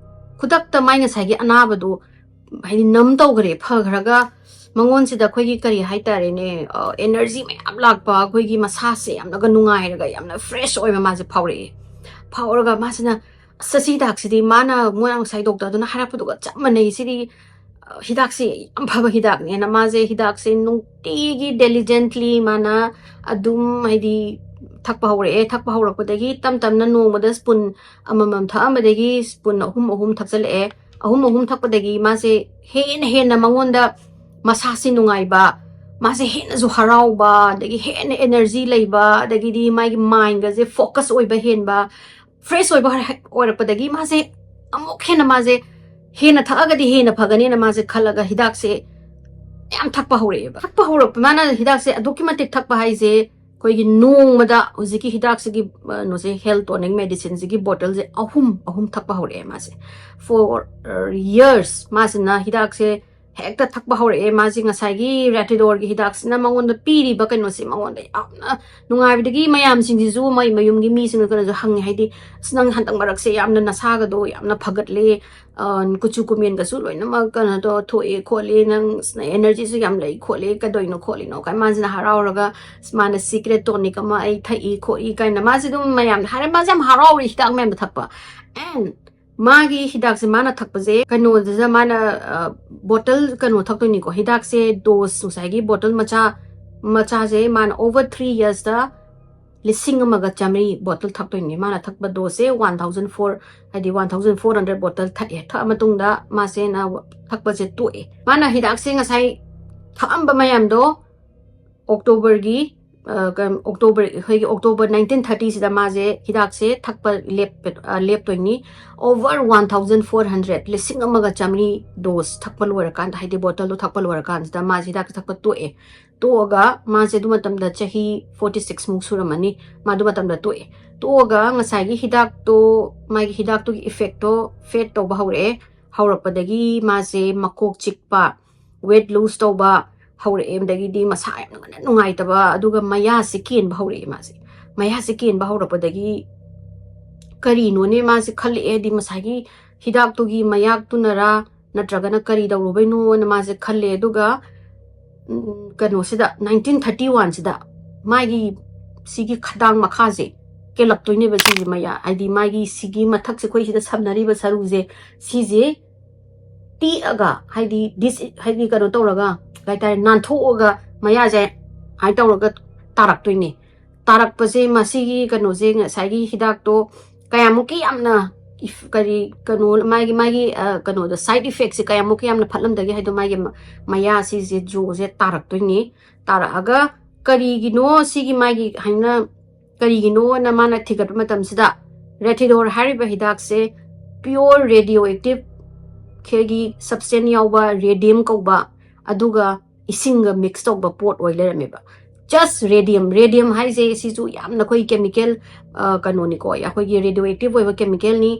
ꯈꯨꯗꯛꯇ ꯃꯥꯏ ꯉꯁꯥꯏꯒꯤ ꯑꯅꯥꯕꯗꯣ, ꯍꯥꯏꯗꯤ ꯅꯝ ꯇꯧꯈ꯭ꯔꯦ, ꯐꯈ꯭ꯔꯒ ꯃꯉꯣꯟꯁꯤꯗ ꯑꯩꯈꯣꯏꯒꯤ ꯀꯔꯤ ꯍꯥꯏꯇꯥꯔꯦꯅꯦ, ꯑꯦꯅꯔꯖꯤ ꯃꯌꯥꯝ ꯂꯥꯛꯄ, ꯑꯩꯈꯣꯏꯒꯤ ꯃꯁꯥꯁꯦ ꯌꯥꯝꯅꯒ ꯅꯨꯡꯉꯥꯏꯔꯒ ꯌꯥꯝꯅ ꯐ꯭ꯔꯦꯁ ꯑꯣꯏꯕ ꯃꯥꯁꯦ ꯐꯥꯎꯔꯛꯑꯦ꯫ ꯐꯥꯎꯔꯒ ꯃꯥꯁꯤꯅ, "ꯑꯁ, ꯑꯁꯤ ꯍꯤꯗꯥꯛꯁꯤꯗꯤ ꯃꯥꯅ, ꯃꯣꯏ ꯉꯁꯥꯏ ꯗꯣꯛꯇꯔꯗꯨꯅ ꯍꯥꯏꯔꯛꯄꯗꯨꯒ ꯆꯞ ꯃꯥꯟꯅꯩ, ꯁꯤꯗꯤ ꯑ, ꯍꯤꯗꯥꯛꯁꯦ ꯌꯥꯝ ꯐꯕ ꯍꯤꯗꯥꯛꯅꯦꯅ" ꯃꯥꯁꯦ ꯍꯤꯗꯥꯛꯁꯦ ꯅꯨꯡꯇꯤꯒꯤ ꯗꯦꯂꯤꯖꯦꯟꯠꯂꯤ ꯃꯥꯅ ꯑꯗꯨꯝ, ꯍꯥꯏꯗꯤ, ꯊꯛꯄ ꯍꯧꯔꯛꯑꯦ꯫ ꯊꯛꯄ ꯍꯧꯔꯛꯄꯗꯒꯤ ꯇꯞ ꯇꯞꯅ ꯅꯣꯡꯃꯗ ꯁ꯭ꯄꯨꯟ ꯑꯃꯃꯝ ꯊꯛꯑꯝꯕꯗꯒꯤ ꯁ꯭ꯄꯨꯟ ꯑꯍꯨꯝ ꯑꯍꯨꯝ ꯊꯛꯆꯜꯂꯛꯑꯦ꯫ ꯑꯍꯨꯝ ꯑꯍꯨꯝ ꯊꯛꯄꯗꯒꯤ ꯃꯥꯁꯦ ꯍꯦꯟꯅ ꯍꯦꯟꯅ ꯃꯉꯣꯟꯗ ꯃꯁꯥꯁꯦ ꯅꯨꯡꯉꯥꯏꯕ, ꯃꯥꯁꯦ ꯍꯦꯟꯅꯁꯨ ꯍꯔꯥꯎꯕ, ꯑꯗꯒꯤ ꯍꯦꯟꯅ ꯑꯦꯅꯔꯖꯤ ꯂꯩꯕ, ꯑꯗꯒꯤꯗꯤ ꯃꯥꯒꯤ ꯃꯥꯏꯟꯒꯁꯦ ꯐꯣꯀꯁ ꯑꯣꯏꯕ ꯍꯦꯟꯕ, ꯐ꯭ꯔꯦꯁ ꯑꯣꯏꯕ ꯍꯦꯛ ꯑꯣꯏꯔꯛꯄꯗꯒꯤ ꯃꯥꯁꯦ ꯑꯃꯨꯛ ꯍꯦꯟꯅ, ꯃꯥꯁꯦ ꯍꯦꯟꯅ ꯊꯛꯑꯒꯗꯤ ꯍꯦꯟꯅ ꯐꯒꯅꯦꯅ ꯃꯥꯁꯦ ꯈꯜꯂꯒ ꯍꯤꯗꯥꯛꯁꯦ ꯌꯥꯝ ꯊꯛꯄ ꯍꯧꯔꯛꯑꯦꯕ꯫ ꯊꯛꯄ ꯍꯧꯔꯛꯄ, ꯃꯥꯅ ꯍꯤꯗꯥꯛꯁꯦ ꯑꯗꯨꯛꯀꯤ ꯃꯇꯤꯛ ꯊꯛꯄ ꯍꯥꯏꯁꯦ, ꯑꯩꯈꯣꯏꯒꯤ ꯅꯣꯡꯃꯗ ꯍꯧꯖꯤꯛꯀꯤ ꯍꯤꯗꯥꯛꯁꯤꯒꯤ, ꯀꯩꯅꯣꯁꯦ, ꯍꯦꯜ ꯇꯣꯅꯤꯡ ꯃꯦꯗꯤꯁꯤꯟꯁꯤꯒꯤ ꯕꯣꯇꯜꯁꯦ ꯑꯍꯨꯝ ꯑꯍꯨꯝ ꯊꯛꯄ ꯍꯧꯔꯛꯑꯦ ꯃꯥꯁꯦ꯫ For years ꯃꯥꯁꯤꯅ ꯍꯤꯗꯥꯛꯁꯦ ꯍꯦꯛꯇ ꯊꯛꯄ ꯍꯧꯔꯛꯑꯦ꯫ ꯃꯥꯁꯦ ꯉꯁꯥꯏꯒꯤ ꯔꯦꯇꯤꯗꯣꯔꯒꯤ ꯍꯤꯗꯥꯛꯁꯤꯅ ꯃꯉꯣꯟꯗ ꯄꯤꯔꯤꯕ ꯀꯩꯅꯣꯁꯦ ꯃꯉꯣꯟꯗ ꯌꯥꯝꯅ ꯅꯨꯡꯉꯥꯏꯕꯗꯒꯤ ꯃꯌꯥꯝꯁꯤꯡꯁꯤꯁꯨ, ꯃꯣꯏ ꯃꯌꯨꯝꯒꯤ ꯃꯤꯁꯤꯡꯅ ꯀꯩꯅꯣꯁꯨ ꯍꯪꯉꯦ, ꯍꯥꯏꯗꯤ, "ꯑꯁ, ꯅꯪ ꯍꯟꯗꯛ ꯃꯔꯛꯁꯦ ꯌꯥꯝꯅ ꯅꯁꯥꯒꯗꯣ ꯌꯥꯝꯅ ꯐꯒꯠꯂꯦ, ꯑ, ꯀꯨꯆꯨ ꯀꯨꯃꯦꯟꯒꯁꯨ ꯂꯣꯏꯅꯃꯛ ꯀꯩꯅꯣꯗꯣ ꯊꯣꯛꯑꯦ ꯈꯣꯠꯂꯦ, ꯅꯪ, ꯑꯁ, ꯅꯪ ꯑꯦꯅꯔꯖꯤꯁꯨ ꯌꯥꯝ ꯂꯩ ꯈꯣꯠꯂꯦ, ꯀꯩꯗꯧꯔꯤꯅꯣ ꯈꯣꯠꯂꯤꯅꯣ?" ꯀꯥꯏ ꯃꯥꯁꯤꯅ ꯍꯔꯥꯎꯔꯒ, "ꯑꯁ, ꯃꯥꯅ ꯁꯤꯀ꯭ꯔꯦꯠ ꯇꯣꯅꯤꯛ ꯑꯃ ꯑꯩ ꯊꯛꯏ ꯈꯣꯠꯂꯤ" ꯀꯥꯏꯅ ꯃꯥꯁꯦ ꯑꯗꯨꯝ ꯃꯌꯥꯝꯗ ꯍꯥꯏꯔꯦ꯫ ꯃꯥꯁꯦ ꯌꯥꯝ ꯍꯔꯥꯎꯔꯤ ꯍꯤꯗꯥꯛ ꯃꯌꯥꯝꯗꯣ ꯊꯛꯄ꯫ And ꯃꯥꯒꯤ ꯍꯤꯗꯥꯛꯁꯦ ꯃꯥꯅ ꯊꯛꯄꯁꯦ ꯀꯩꯅꯣꯗꯨꯗ ꯃꯥꯅ, ꯑ, ꯕꯣꯇꯜ ꯀꯩꯅꯣ ꯊꯛꯇꯣꯏꯅꯤꯀꯣ, ꯍꯤꯗꯥꯛꯁꯦ ꯗꯣꯁ ꯉꯁꯥꯏꯒꯤ ꯕꯣꯇꯜ ꯃꯆꯥ, ꯃꯆꯥꯁꯦ ꯃꯥꯅ over three yearsꯇ ꯂꯤꯁꯤꯡ ꯑꯃꯒ ꯆꯥꯃꯔꯤ ꯕꯣꯇꯜ ꯊꯛꯇꯣꯏꯅꯤ꯫ ꯃꯥꯅ ꯊꯛꯄ ꯗꯣꯁꯁꯦ one thousand four, ꯍꯥꯏꯗꯤ one thousand four hundred ꯕꯣꯇꯜ ꯊꯛꯑꯦ꯫ ꯊꯛꯑ ꯃꯇꯨꯡꯗ ꯃꯥꯁꯦ ꯅ-, ꯊꯛꯄꯁꯦ ꯇꯣꯛꯑꯦ꯫ ꯃꯥꯅ ꯍꯤꯗꯥꯛꯁꯦ ꯉꯁꯥꯏ ꯊꯛꯑꯝꯕ ꯃꯌꯥꯝꯗꯣ ꯑꯣꯛꯇꯣꯕꯔꯒꯤ, ꯑ, ꯀ-, ꯑꯣꯛꯇꯣꯕꯔ, ꯑꯩꯈꯣꯏꯒꯤ ꯑꯣꯛꯇꯣꯕꯔ nineteen thirtyꯁꯤꯗ ꯃꯥꯁꯦ ꯍꯤꯗꯥꯛꯁꯦ ꯊꯛꯄ ꯂꯦꯞꯄ-, ꯑ, ꯂꯦꯞꯇꯣꯏꯅꯤ꯫ Over one thousand four hundred, ꯂꯤꯁꯤꯡ ꯑꯃꯒ ꯆꯥꯃꯔꯤ ꯗꯣꯁ ꯊꯛꯄ ꯂꯣꯏꯔꯀꯥꯟꯗ, ꯍꯥꯏꯗꯤ ꯕꯣꯇꯜꯗꯣ ꯊꯛꯄ ꯂꯣꯏꯔꯀꯥꯟꯁꯤꯗ ꯃꯥꯁꯦ ꯍꯤꯗꯥꯛꯁꯦ ꯊꯛꯄ ꯇꯣꯛꯑꯦ꯫ ꯇꯣꯛꯑꯒ ꯃꯥꯁꯦ ꯑꯗꯨ ꯃꯇꯝꯗ ꯆꯍꯤ forty six ꯃꯨꯛ ꯁꯨꯔꯝꯃꯅꯤ꯫ ꯃꯥ ꯑꯗꯨ ꯃꯇꯝꯗ ꯇꯣꯛꯑꯦ꯫ ꯇꯣꯛꯑꯒ ꯉꯁꯥꯏꯒꯤ ꯍꯤꯗꯥꯛꯇꯣ, ꯃꯥꯒꯤ ꯍꯤꯗꯥꯛꯇꯨꯒꯤ ꯏꯐꯦꯛꯇꯣ ꯐꯦꯗ ꯇꯧꯕ ꯍꯧꯔꯛꯑꯦ꯫ ꯍꯧꯔꯛꯄꯗꯒꯤ ꯃꯥꯁꯦ ꯃꯀꯣꯛ ꯆꯤꯛꯄ, ꯋꯦꯠ ꯂꯨꯖ ꯇꯧꯕ ꯍꯧꯔꯛꯑꯦ, ꯑꯗꯒꯤꯗꯤ ꯃꯁꯥ ꯌꯥꯝꯅ ꯀꯟꯅ ꯅꯨꯡꯉꯥꯏꯇꯕ, ꯑꯗꯨꯒ ꯃꯌꯥꯁꯦ ꯀꯦꯟꯕ ꯍꯧꯔꯛꯑꯦ ꯃꯥꯁꯦ꯫ ꯃꯌꯥꯁꯦ ꯀꯦꯟꯕ ꯍꯧꯔꯛꯄꯗꯒꯤ ꯀꯔꯤꯅꯣꯅꯦ ꯃꯥꯁꯦ ꯈꯜꯂꯛꯑꯦ, ꯍꯥꯏꯗꯤ ꯉꯁꯥꯏꯒꯤ ꯍꯤꯗꯥꯛꯇꯨꯒꯤ ꯃꯌꯥꯛꯇꯨꯅꯔꯥ ꯅꯠꯇ꯭ꯔꯒꯅ ꯀꯔꯤ ꯇꯧꯔꯨꯕꯩꯅꯣꯅ ꯃꯥꯁꯦ ꯈꯜꯂꯦ꯫ ꯑꯗꯨꯒ ꯎꯝ, ꯀꯩꯅꯣꯁꯤꯗ, ꯅꯥꯏꯟꯇꯤꯟ ꯊꯥꯔꯇꯤ ꯋꯥꯟꯁꯤꯗ ꯃꯥꯒꯤ ꯁꯤꯒꯤ ꯈꯗꯥꯡ ꯃꯈꯥꯁꯦ ꯀꯦꯜꯂꯛꯇꯣꯏꯅꯦꯕ꯫ ꯁꯤꯒꯤ ꯃꯌꯥ, ꯍꯥꯏꯗꯤ ꯃꯥꯒꯤ ꯁꯤꯒꯤ ꯃꯊꯛꯁꯦ, ꯑꯩꯈꯣꯏ ꯁꯤꯗ ꯁꯝꯅꯔꯤꯕ ꯁꯔꯨꯁꯦ, ꯁꯤꯁꯦ ꯇꯦꯛꯑꯒ, ꯍꯥꯏꯗꯤ ꯗꯤꯁ ꯍꯥꯏꯗꯤ ꯀꯩꯅꯣ ꯇꯧꯔꯒ, ꯀꯩ ꯍꯥꯏꯇꯥꯔꯦ, ꯅꯥꯟꯊꯣꯛꯑꯒ ꯃꯌꯥꯁꯦ ꯁꯨꯃꯥꯏꯅ ꯇꯧꯔꯒ ꯇꯥꯔꯛꯇꯣꯏꯅꯦ꯫ ꯇꯥꯔꯛꯄꯁꯦ ꯃꯁꯤꯒꯤ ꯀꯩꯅꯣꯁꯦ, ꯉꯁꯥꯏꯒꯤ ꯍꯤꯗꯥꯛꯇꯣ ꯀꯌꯥꯃꯨꯛꯀꯤ ꯌꯥꯝꯅ ꯏꯐ- ꯀꯔꯤ ꯀꯩꯅꯣ, ꯃꯥꯒꯤ ꯃꯥꯒꯤ ꯑ, ꯀꯩꯅꯣꯗꯣ, ꯁꯥꯏꯠ ꯏꯐꯦꯛꯁꯦ ꯀꯌꯥꯃꯨꯛꯀꯤ ꯌꯥꯝꯅ ꯐꯠꯂꯝꯗꯒꯦ ꯍꯥꯏꯗꯣ, ꯃꯥꯒꯤ ꯃ- ꯃꯌꯥ ꯁꯤꯁꯦ ꯖꯣꯁꯦ ꯇꯥꯔꯛꯇꯣꯏꯅꯤ꯫ ꯇꯥꯔꯛꯑꯒ ꯀꯔꯤꯒꯤꯅꯣ ꯁꯤꯒꯤ ꯃꯥꯒꯤ ꯍꯥꯏꯅ, ꯀꯔꯤꯒꯤꯅꯣꯅ ꯃꯥꯅ ꯊꯤꯒꯠꯄ ꯃꯇꯝꯁꯤꯗ, ꯔꯦꯊꯤꯗꯣꯔ ꯍꯥꯏꯔꯤꯕ ꯍꯤꯗꯥꯛꯁꯦ pure radioactive ꯈꯦꯒꯤ substance ꯌꯥꯎꯕ ꯔꯦꯗꯤꯌꯝ ꯀꯧꯕ, ꯑꯗꯨꯒ ꯏꯁꯤꯡꯒ ꯃꯤꯛꯁ ꯇꯧꯕ ꯄꯣꯠ ꯑꯣꯏ ꯂꯩꯔꯝꯃꯦꯕ꯫ ꯖꯁ ꯔꯦꯗꯤꯌꯝ, ꯔꯦꯗꯤꯌꯝ ꯍꯥꯏꯁꯦ ꯁꯤꯁꯨ ꯌꯥꯝꯅ ꯑꯩꯈꯣꯏ ꯀꯦꯃꯤꯀꯦꯜ ꯀꯩꯅꯣꯅꯤꯀꯣ, ꯑꯩꯈꯣꯏꯒꯤ ꯔꯦꯗꯤꯑꯣ ꯑꯦꯛꯇꯤꯚ ꯑꯣꯏꯕ ꯀꯦꯃꯤꯀꯦꯜꯅꯤ꯫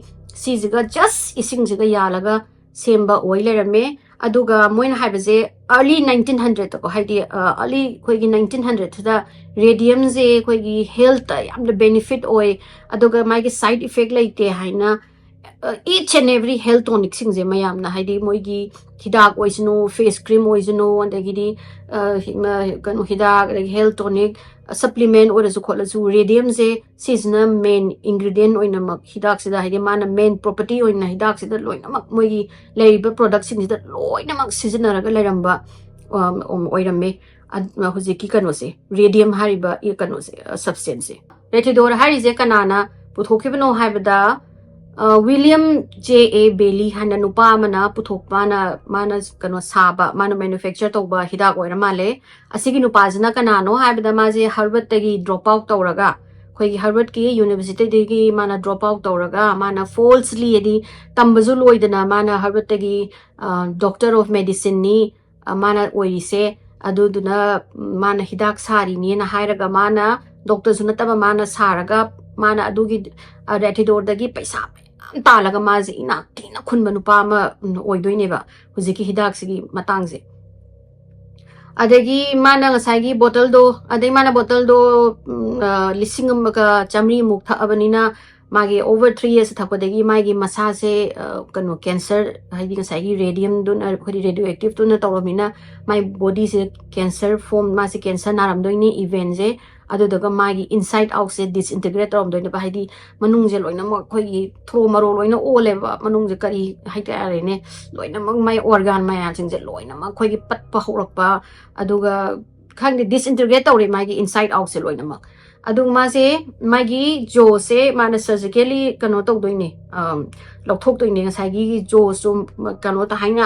ꯁꯤꯁꯤꯒ ꯖꯁ ꯏꯁꯤꯡꯁꯤꯒ ꯌꯥꯜꯂꯒ ꯁꯦꯝꯕ ꯑꯣꯏ ꯂꯩꯔꯝꯃꯦ꯫ ꯑꯗꯨꯒ ꯃꯣꯏꯅ ꯍꯥꯏꯕꯁꯦ, early nineteen hundred ꯀꯣ, ꯍꯥꯏꯗꯤ ꯑꯥꯔꯂꯤ ꯑꯩꯈꯣꯏꯒꯤ ꯅꯥꯏꯟꯇꯤꯟ ꯍꯟꯗ꯭ꯔꯦꯗꯁꯤꯗ ꯔꯦꯗꯤꯌꯝꯁꯦ ꯑꯩꯈꯣꯏꯒꯤ ꯍꯦꯜꯠꯇ ꯌꯥꯝꯅ ꯕꯦꯅꯤꯐꯤꯠ ꯑꯣꯏ, ꯑꯗꯨꯒ ꯃꯥꯒꯤ ꯁꯥꯏꯠ ꯏꯐꯦꯛ ꯂꯩꯇꯦ ꯍꯥꯏꯅ each and every health tonicꯁꯤꯡꯁꯦ ꯃꯌꯥꯝꯅ, ꯍꯥꯏꯗꯤ ꯃꯣꯏꯒꯤ ꯍꯤꯗꯥꯛ ꯑꯣꯏꯁꯅꯨ, ꯐꯦꯁ ꯀ꯭ꯔꯤꯝ ꯑꯣꯏꯁꯅꯨ, ꯑꯗꯒꯤꯗꯤ ꯑ, ꯍꯤ- ꯃ- ꯀꯩꯅꯣ, ꯍꯤꯗꯥꯛ, ꯑꯗꯒꯤ ꯍꯦꯜꯠ ꯇꯣꯅꯤꯛ, ꯁꯄ꯭ꯂꯤꯃꯦꯟ ꯑꯣꯏꯔꯁꯨ ꯈꯣꯠꯂꯁꯨ, ꯔꯦꯗꯤꯌꯝꯁꯦ ꯁꯤꯁꯤꯅ ꯃꯦꯟ ꯏꯟꯒ꯭ꯔꯤꯗꯤꯌꯦꯟ ꯑꯣꯏꯅꯃꯛ ꯍꯤꯗꯥꯛꯁꯤꯗ, ꯍꯥꯏꯗꯤ ꯃꯥꯅ ꯃꯦꯟ ꯄ꯭ꯔꯣꯄꯔꯇꯤ ꯑꯣꯏꯅ ꯍꯤꯗꯥꯛꯁꯤꯗ ꯂꯣꯏꯅꯃꯛ, ꯃꯣꯏꯒꯤ ꯂꯩꯔꯤꯕ ꯄ꯭ꯔꯣꯗꯛꯁꯤꯡꯁꯤꯗ ꯂꯣꯏꯅꯃꯛ ꯁꯤꯖꯤꯟꯅꯔꯒ ꯂꯩꯔꯝꯕ ꯑꯣꯏꯔꯝꯃꯦ꯫ ꯍꯧꯖꯤꯛꯀꯤ ꯀꯩꯅꯣꯁꯦ, ꯔꯦꯗꯤꯌꯝ ꯍꯥꯏꯔꯤꯕ ꯀꯩꯅꯣꯁꯦ, ꯁꯕꯁꯇꯦꯟꯁꯁꯦ꯫ ꯔꯦꯊꯤꯗꯣꯔ ꯍꯥꯏꯔꯤꯁꯦ ꯀꯅꯥꯅ ꯄꯨꯊꯣꯛꯈꯤꯕꯅꯣ ꯍꯥꯏꯕꯗ, ꯋꯤꯂꯤꯌꯝ ꯖꯦ ꯑꯦ ꯕꯦꯂꯤ ꯍꯥꯏꯅ ꯅꯨꯄꯥ ꯑꯃꯅ ꯄꯨꯊꯣꯛꯄꯅ, ꯃꯥꯅ ꯀꯩꯅꯣ ꯁꯥꯕ, ꯃꯥꯅ ꯃꯦꯅꯨꯐꯦꯛꯆꯔ ꯇꯧꯕ ꯍꯤꯗꯥꯛ ꯑꯣꯏꯔ ꯃꯥꯜꯂꯦ꯫ ꯑꯁꯤꯒꯤ ꯅꯨꯄꯥꯁꯤꯅ ꯀꯅꯥꯅꯣ ꯍꯥꯏꯕꯗ, ꯃꯥꯁꯦ ꯍꯥꯔꯕꯔꯠꯇꯒꯤ ꯗ꯭ꯔꯣꯞ ꯑꯥꯎꯠ ꯇꯧꯔꯒ, ꯑꯩꯈꯣꯏꯒꯤ ꯍꯥꯔꯕꯔꯠꯀꯤ ꯌꯨꯅꯤꯚꯔꯁꯤꯇꯤꯗꯒꯤ ꯃꯥꯅ ꯗ꯭ꯔꯣꯞ ꯑꯥꯎꯠ ꯇꯧꯔꯒ, ꯃꯥꯅ ꯐꯣꯜꯁꯂꯤ, ꯍꯥꯏꯗꯤ ꯇꯝꯕꯁꯨ ꯂꯣꯏꯗꯅ, ꯃꯥꯅ ꯍꯥꯔꯕꯔꯠꯇꯒꯤ ꯗꯣꯛꯇꯔ ꯑꯣꯐ ꯃꯦꯗꯤꯁꯤꯟꯅꯤ ꯃꯥꯅ ꯑꯣꯏꯔꯤꯁꯦ꯫ ꯑꯗꯨꯗꯨꯅ ꯃꯥꯅ ꯍꯤꯗꯥꯛ ꯁꯥꯔꯤꯅꯦꯅ ꯍꯥꯏꯔꯒ, ꯃꯥꯅ ꯗꯣꯛꯇꯔꯁꯨ ꯅꯠꯇꯕ, ꯃꯥꯅ ꯁꯥꯔꯒ, ꯃꯥꯅ ꯑꯗꯨꯒꯤ ꯔꯦꯊꯤꯗꯣꯔꯗꯒꯤ ꯄꯩꯁꯥ ꯃꯌꯥꯝ ꯇꯥꯜꯂꯒ, ꯃꯥꯁꯦ ꯏꯅꯥꯛ ꯊꯤꯅ ꯈꯨꯟꯕ ꯅꯨꯄꯥ ꯑꯃ ꯑꯣꯏꯗꯣꯏꯅꯦꯕ ꯍꯧꯖꯤꯛꯀꯤ ꯍꯤꯗꯥꯛꯁꯤꯒꯤ ꯃꯇꯥꯡꯁꯦ꯫ ꯑꯗꯒꯤ ꯃꯥꯅ ꯉꯁꯥꯏꯒꯤ ꯕꯣꯇꯜꯗꯣ, ꯑꯗꯩ ꯃꯥꯅ ꯕꯣꯇꯜꯗꯣ ꯂꯤꯁꯤꯡ ꯑꯃꯒ ꯆꯥꯃꯔꯤꯃꯨꯛ ꯊꯛꯑꯕꯅꯤꯅ, ꯃꯥꯒꯤ over three years ꯊꯛꯄꯗꯒꯤ ꯃꯥꯒꯤ ꯃꯁꯥꯁꯦ ꯀꯩꯅꯣ ꯀꯦꯟꯁꯔ, ꯍꯥꯏꯗꯤ ꯉꯁꯥꯏꯒꯤ ꯔꯦꯗꯤꯌꯝꯗꯨꯅ, ꯑꯩꯈꯣꯏꯗꯤ ꯔꯦꯗꯤꯑꯣ ꯑꯦꯛꯇꯤꯞꯇꯨꯅ ꯇꯧꯔꯕꯅꯤꯅ ꯃꯥꯏ ꯕꯣꯗꯤꯁꯦ ꯀꯦꯟꯁꯔ ꯐꯣꯝ, ꯃꯥꯁꯦ ꯀꯦꯟꯁꯔ ꯅꯥꯔꯝꯗꯣꯏꯅꯤ ꯏꯚꯦꯟꯁꯦ꯫ ꯑꯗꯨꯗꯨꯒ ꯃꯥꯒꯤ inside outꯁꯦ disintegrate ꯇꯧꯔꯝꯗꯣꯏꯅꯦꯕ꯫ ꯍꯥꯏꯗꯤ ꯃꯅꯨꯡꯁꯦ ꯂꯣꯏꯅꯃꯛ ꯑꯩꯈꯣꯏꯒꯤ ꯊ꯭ꯔꯣ ꯃꯔꯣ ꯂꯣꯏꯅ ꯑꯣꯜꯂꯦꯕ, ꯃꯅꯨꯡꯁꯦ ꯀꯔꯤ ꯍꯥꯏꯇꯥꯔꯦꯅꯦ, ꯂꯣꯏꯅꯃꯛ ꯃꯥꯏ ꯑꯣꯔꯒꯥꯟ ꯃꯌꯥꯝꯁꯤꯡꯁꯦ ꯂꯣꯏꯅꯃꯛ ꯑꯩꯈꯣꯏꯒꯤ ꯄꯠꯄ ꯍꯧꯔꯛꯄ, ꯑꯗꯨꯒ ꯈꯪꯗꯦ, disintegrate ꯇꯧꯔꯦ ꯃꯥꯒꯤ inside outꯁꯦ ꯂꯣꯏꯅꯃꯛ꯫ ꯑꯗꯨꯒ ꯃꯥꯁꯦ ꯃꯥꯒꯤ ꯖꯣꯁꯦ ꯃꯥꯅ ꯁꯔꯖꯤꯀꯦꯂꯤ ꯀꯩꯅꯣ ꯇꯧꯗꯣꯏꯅꯦ, ꯂꯧꯊꯣꯛꯇꯣꯏꯅꯦ꯫ ꯉꯁꯥꯏꯒꯤ ꯖꯣꯁꯨ ꯀꯩꯅꯣ ꯇ-, ꯍꯥꯏꯅ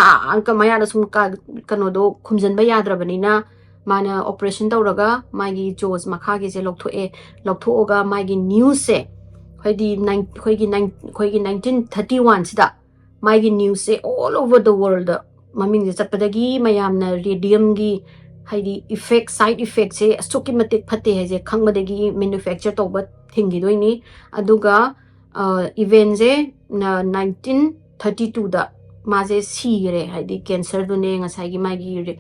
ꯃꯌꯥꯗ ꯁꯨꯝ ꯀꯩꯅꯣꯗꯣ ꯈꯨꯝꯖꯤꯟꯕ ꯌꯥꯗ꯭ꯔꯕꯅꯤꯅ ꯃꯥꯅ ꯑꯣꯄꯔꯦꯁꯟ ꯇꯧꯔꯒ ꯃꯥꯒꯤ ꯖꯣꯁ ꯃꯈꯥꯒꯤꯁꯦ ꯂꯧꯊꯣꯛꯑꯦ꯫ ꯂꯧꯊꯣꯛꯑꯒ ꯃꯥꯒꯤ ꯅ꯭ꯌꯨꯁꯁꯦ ꯍꯥꯏꯗꯤ ꯑꯩꯈꯣꯏꯒꯤ ꯑꯩꯈꯣꯏꯒꯤ nineteen thirty oneꯁꯤꯗ ꯃꯥꯒꯤ ꯅ꯭ꯌꯨꯁꯁꯦ all over the world ꯃꯃꯤꯡꯁꯦ ꯆꯠꯄꯗꯒꯤ ꯃꯌꯥꯝꯅ ꯔꯦꯗꯤꯌꯝꯒꯤ ꯍꯥꯏꯗꯤ ꯏꯐꯦꯛ, ꯁꯥꯏꯠ ꯏꯐꯦꯛꯁꯦ ꯑꯁꯨꯛꯀꯤ ꯃꯇꯤꯛ ꯐꯠꯇꯦ ꯍꯥꯏꯁꯦ ꯈꯪꯕꯗꯒꯤ ꯃꯦꯅꯨꯐꯦꯛꯆꯔ ꯇꯧꯕ ꯊꯤꯡꯈꯤꯗꯣꯏꯅꯤ꯫ ꯑꯗꯨꯒ ꯏꯚꯦꯟꯁꯦ nineteen thirty twoꯗ ꯃꯥꯁꯦ ꯁꯤꯈꯔꯦ꯫ ꯍꯥꯏꯗꯤ ꯀꯦꯟꯁꯔꯗꯨꯅꯦ, ꯉꯁꯥꯏꯒꯤ ꯃꯥꯒꯤ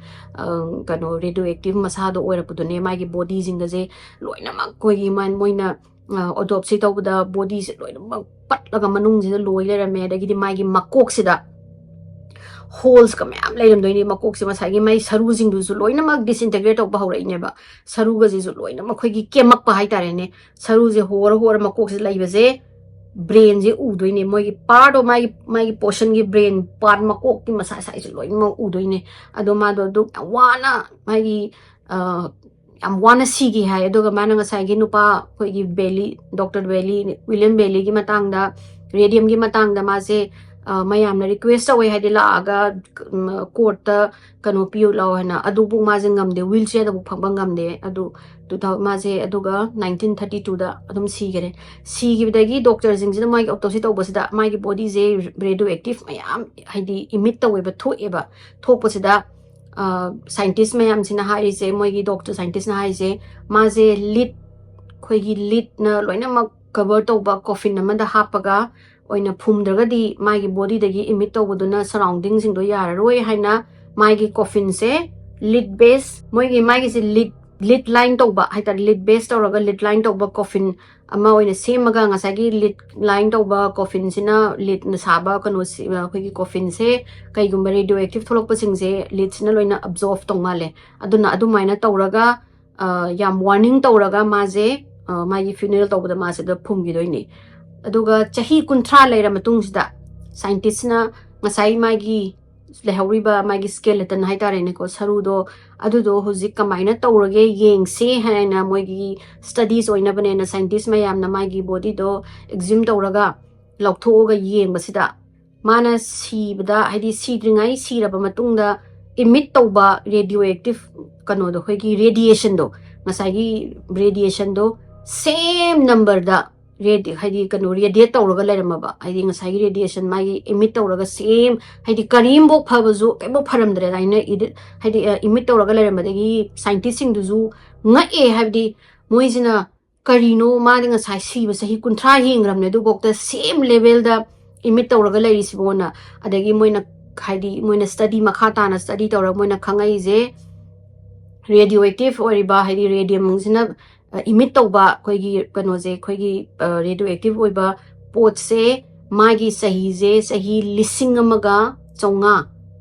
ꯀꯩꯅꯣ ꯔꯦꯗꯤꯑꯣ ꯑꯦꯛꯇꯤꯞ ꯃꯁꯥꯗꯣ ꯑꯣꯏꯔꯛꯄꯗꯨꯅꯦ, ꯃꯥꯒꯤ ꯕꯣꯗꯤꯁꯤꯡꯒꯁꯦ ꯂꯣꯏꯅꯃꯛ ꯑꯩꯈꯣꯏꯒꯤ ꯃꯣꯏꯅ ꯑꯣꯇꯣꯞꯁꯤ ꯇꯧꯕꯗ ꯕꯣꯗꯤꯁꯦ ꯂꯣꯏꯅꯃꯛ ꯄꯠꯂꯒ ꯃꯅꯨꯡꯁꯤꯗ ꯂꯣꯏ ꯂꯩꯔꯝꯃꯦ꯫ ꯑꯗꯒꯤꯗꯤ ꯃꯥꯒꯤ ꯃꯀꯣꯛꯁꯤꯗ ꯍꯣꯜꯁꯀ ꯃꯌꯥꯝ ꯂꯩꯔꯝꯗꯣꯏꯅꯦ꯫ ꯃꯀꯣꯛꯁꯦ ꯉꯁꯥꯏꯒꯤ ꯃꯥꯏ ꯁꯔꯨꯁꯤꯡꯗꯨꯁꯨ ꯂꯣꯏꯅꯃꯛ disintegrate ꯇꯧꯕ ꯍꯧꯔꯛꯏꯅꯦꯕ꯫ ꯁꯔꯨꯒꯁꯤꯁꯨ ꯂꯣꯏꯅꯃꯛ ꯑꯩꯈꯣꯏꯒꯤ ꯀꯦꯝꯃꯛꯄ ꯍꯥꯏꯇꯥꯔꯦꯅꯦ꯫ ꯁꯔꯨꯁꯦ ꯍꯣꯔ ꯍꯣꯔ ꯃꯀꯣꯛꯁꯤꯗ ꯂꯩꯕꯁꯦ ꯕ꯭ꯔꯦꯟꯁꯦ ꯎꯗꯣꯏꯅꯦ꯫ ꯃꯣꯏꯒꯤ ꯄꯥꯔꯠ ꯑꯣꯐ ꯃꯥꯒꯤ ꯃꯥꯒꯤ ꯄꯣꯔꯁꯟꯒꯤ ꯕ꯭ꯔꯦꯟ ꯄꯥꯔꯠ ꯃꯀꯣꯛꯀꯤ ꯃꯁꯥ ꯁꯥꯏꯁꯦ ꯂꯣꯏꯅꯃꯛ ꯎꯗꯣꯏꯅꯦ꯫ ꯑꯗꯣ ꯃꯥꯗꯣ ꯑꯗꯨ ꯌꯥꯝ ꯋꯥꯅ ꯃꯥꯒꯤ ꯌꯥꯝ ꯋꯥꯅ ꯁꯤꯈꯤ ꯍꯥꯏ꯫ ꯑꯗꯨꯒ ꯃꯥꯅ ꯉꯁꯥꯏꯒꯤ ꯅꯨꯄꯥ ꯑꯩꯈꯣꯏꯒꯤ ꯕꯦꯂꯤ, ꯗꯣꯛꯇꯔ ꯕꯦꯂꯤ, ꯋꯤꯂꯤꯌꯝ ꯕꯦꯂꯤꯒꯤ ꯃꯇꯥꯡꯗ, ꯔꯦꯗꯤꯌꯝꯒꯤ ꯃꯇꯥꯡꯗ ꯃꯥꯁꯦ ꯃꯌꯥꯝꯅ ꯔꯤꯀ꯭ꯋꯦꯁ ꯇꯧꯋꯦ ꯍꯥꯏꯗꯤ ꯂꯥꯛꯑꯒ ꯀꯣꯔꯠꯇ ꯀꯩꯅꯣ ꯄꯤꯌꯨ ꯂꯥꯛꯑꯣ ꯍꯥꯏꯅ꯫ ꯑꯗꯨꯕꯨ ꯃꯥꯁꯦ ꯉꯝꯗꯦ, ꯋꯤꯜ ꯆꯤꯌꯔꯗꯕꯨ ꯐꯝꯕ ꯉꯝꯗꯦ꯫ ꯑꯗꯨ ꯇꯨ ꯊꯥꯎ ꯃꯥꯁꯦ ꯑꯗꯨꯒ nineteen thirty twoꯗ ꯑꯗꯨꯝ ꯁꯤꯈꯔꯦ꯫ ꯁꯤꯈꯤꯕꯗꯒꯤ ꯗꯣꯛꯇꯔꯁꯤꯡꯁꯤꯅ ꯃꯥꯒꯤ ꯑꯣꯇꯣꯞꯁꯤ ꯇꯧꯕꯁꯤꯗ ꯃꯥꯒꯤ ꯕꯣꯗꯤꯁꯦ ꯔꯦꯗꯤꯑꯣ ꯑꯦꯛꯇꯤꯞ ꯃꯌꯥꯝ ꯍꯥꯏꯗꯤ ꯏꯃꯤꯠ ꯇꯧꯋꯦꯕ, ꯊꯣꯛꯑꯦꯕ꯫ ꯊꯣꯛꯄꯁꯤꯗ ꯁꯥꯏꯟꯇꯤꯁ ꯃꯌꯥꯝꯁꯤꯅ ꯍꯥꯏꯔꯤꯁꯦ, ꯃꯣꯏꯒꯤ ꯗꯣꯛꯇꯔ ꯁꯥꯏꯟꯇꯤꯁꯅ ꯍꯥꯏꯔꯤꯁꯦ, ꯃꯥꯁꯦ ꯂꯤꯠ, ꯑꯩꯈꯣꯏꯒꯤ ꯂꯤꯠꯅ ꯂꯣꯏꯅꯃꯛ ꯀꯚꯔ ꯇꯧꯕ ꯀꯣꯐꯤꯟ ꯑꯃꯗ ꯍꯥꯞꯄꯒ ꯑꯣꯏꯅ ꯐꯨꯝꯗ꯭ꯔꯒꯗꯤ ꯃꯥꯒꯤ ꯕꯣꯗꯤꯗꯒꯤ ꯏꯃꯤꯠ ꯇꯧꯕꯗꯨꯅ ꯁꯔꯥꯎꯟꯗꯤꯡꯁꯤꯡꯗꯣ ꯌꯥꯔꯔꯣꯏ ꯍꯥꯏꯅ ꯃꯥꯒꯤ ꯀꯣꯐꯤꯟꯁꯦ ꯂꯤꯠ ꯕꯦꯁ, ꯃꯣꯏꯒꯤ ꯃꯥꯒꯤꯁꯦ ꯂꯤꯠ ꯂꯤꯠ ꯂꯥꯏꯟ ꯇꯧꯕ ꯍꯥꯏꯇꯥꯔꯦ, ꯂꯤꯠ ꯕꯦꯁ ꯇꯧꯔꯒ ꯂꯤꯠ ꯂꯥꯏꯟ ꯇꯧꯕ ꯀꯣꯐꯤꯟ ꯑꯃ ꯑꯣꯏꯅ ꯁꯦꯝꯃꯒ ꯉꯁꯥꯏꯒꯤ ꯂꯤꯠ ꯂꯥꯏꯟ ꯇꯧꯕ ꯀꯣꯐꯤꯟꯁꯤꯅ, ꯂꯤꯠꯅ ꯁꯥꯕ ꯀꯩꯅꯣꯁꯤ, ꯑꯩꯈꯣꯏꯒꯤ ꯀꯣꯐꯤꯟꯁꯦ ꯀꯩꯒꯨꯝꯕ ꯔꯦꯗꯤꯑꯣ ꯑꯦꯛꯇꯤꯚ ꯊꯣꯛꯂꯛꯄꯁꯤꯡꯁꯦ ꯂꯤꯠꯁꯤꯅ ꯂꯣꯏꯅ ꯑꯦꯕꯖꯣꯔꯕ ꯇꯧ ꯃꯥꯜꯂꯦ꯫ ꯑꯗꯨꯅ ꯑꯗꯨꯃꯥꯏꯅ ꯇꯧꯔꯒ, ꯑ, ꯌꯥꯝ ꯋꯥꯔꯅꯤꯡ ꯇꯧꯔꯒ ꯃꯥꯁꯦ, ꯑ, ꯃꯥꯒꯤ ꯐ꯭ꯌꯨꯅꯔꯦꯜ ꯇꯧꯕꯗ ꯃꯥꯁꯤꯗ ꯐꯨꯝꯈꯤꯗꯣꯏꯅꯤ꯫ ꯑꯗꯨꯒ ꯆꯍꯤ ꯀꯨꯟꯊ꯭ꯔꯥ ꯂꯩꯔ ꯃꯇꯨꯡꯁꯤꯗ ꯁꯥꯏꯟꯇꯤꯁꯅ ꯉꯁꯥꯏ ꯃꯥꯒꯤ ꯂꯩꯍꯧꯔꯤꯕ ꯃꯥꯒꯤ ꯁ꯭ꯀꯦꯂꯦꯇꯟ ꯍꯥꯏꯇꯥꯔꯦꯅꯦꯀꯣ, ꯁꯔꯨꯗꯣ, ꯑꯗꯨꯗꯣ ꯍꯧꯖꯤꯛ ꯀꯃꯥꯏꯅ ꯇꯧꯔꯒꯦ ꯌꯦꯡꯁꯦ ꯍꯥꯏꯅ ꯃꯣꯏꯒꯤ ꯁ꯭ꯇꯗꯤꯁ ꯑꯣꯏꯅꯕꯅꯦꯅ ꯁꯥꯏꯟꯇꯤꯁ ꯃꯌꯥꯝꯅ ꯃꯥꯒꯤ ꯕꯣꯗꯤꯗꯣ ꯑꯦꯛꯖꯤꯝ ꯇꯧꯔꯒ ꯂꯧꯊꯣꯛꯑꯒ ꯌꯦꯡꯕꯁꯤꯗ, ꯃꯥꯅ ꯁꯤꯕꯗ, ꯍꯥꯏꯗꯤ ꯁꯤꯗ꯭ꯔꯤꯉꯩ ꯁꯤꯔꯕ ꯃꯇꯨꯡꯗ ꯏꯃꯤꯠ ꯇꯧꯕ ꯔꯦꯗꯤꯑꯣ ꯑꯦꯛꯇꯤꯚ ꯀꯩꯅꯣꯗꯣ, ꯑꯩꯈꯣꯏꯒꯤ ꯔꯦꯗꯤꯌꯦꯁꯟꯗꯣ, ꯉꯁꯥꯏꯒꯤ ꯔꯦꯗꯤꯌꯦꯁꯟꯗꯣ ꯁꯦꯝ ꯅꯝꯕꯔꯗ ꯔꯦꯗꯤ-, ꯍꯥꯏꯗꯤ ꯀꯩꯅꯣ, ꯔꯦꯗꯤꯌꯦꯠ ꯇꯧꯔꯒ ꯂꯩꯔꯝꯃꯕ, ꯍꯥꯏꯗꯤ ꯉꯁꯥꯏꯒꯤ ꯔꯦꯗꯤꯌꯦꯁꯟ ꯃꯥꯒꯤ ꯏꯃꯤꯠ ꯇꯧꯔꯒ ꯁꯦꯝ, ꯍꯥꯏꯗꯤ ꯀꯔꯤꯝꯐꯥꯎ ꯐꯕꯁꯨ ꯀꯩꯝꯐꯥꯎ ꯐꯔꯝꯗ꯭ꯔꯦ ꯑꯗꯨꯃꯥꯏꯅ ꯏꯗꯤꯠ, ꯍꯥꯏꯗꯤ, ꯑ, ꯏꯃꯤꯠ ꯇꯧꯔꯒ ꯂꯩꯔꯝꯕꯗꯒꯤ ꯁꯥꯏꯟꯇꯤꯁꯁꯤꯡꯗꯨꯁꯨ ꯉꯛꯑꯦ, ꯍꯥꯏꯕꯗꯤ ꯃꯣꯏꯁꯤꯅ ꯀꯔꯤꯅꯣ, ꯃꯥꯗꯤ ꯉꯁꯥꯏ ꯁꯤꯕ ꯆꯍꯤ ꯀꯨꯟꯊ꯭ꯔꯥ ꯍꯦꯟꯈ꯭ꯔꯕꯅꯦ, ꯑꯗꯨꯐꯥꯎꯗ ꯁꯦꯝ ꯂꯦꯚꯦꯜꯗ ꯏꯃꯤꯠ ꯇꯧꯔꯒ ꯂꯩꯔꯤꯁꯤꯕꯣꯅ꯫ ꯑꯗꯒꯤ ꯃꯣꯏꯅ, ꯍꯥꯏꯗꯤ ꯃꯣꯏꯅ ꯁ꯭ꯇꯗꯤ ꯃꯈꯥ ꯇꯥꯅ ꯁ꯭ꯇꯗꯤ ꯇꯧꯔꯒ ꯃꯣꯏꯅ ꯈꯪꯉꯛꯏꯁꯦ, ꯔꯦꯗꯤꯑꯣ ꯑꯦꯛꯇꯤꯚ ꯑꯣꯏꯔꯤꯕ, ꯍꯥꯏꯗꯤ ꯔꯦꯗꯤꯌꯝꯁꯤꯅ, ꯑ, ꯏꯃꯤꯠ ꯇꯧꯕ ꯑꯩꯈꯣꯏꯒꯤ ꯀꯩꯅꯣꯁꯦ, ꯑꯩꯈꯣꯏꯒꯤ, ꯑ, ꯔꯦꯗꯤꯑꯣ ꯑꯦꯛꯇꯤꯚ ꯑꯣꯏꯕ ꯄꯣꯠꯁꯦ, ꯃꯥꯒꯤ ꯆꯍꯤꯁꯦ ꯆꯍꯤ ꯂꯤꯁꯤꯡ ꯑꯃꯒ ꯆꯥꯝꯃꯉꯥ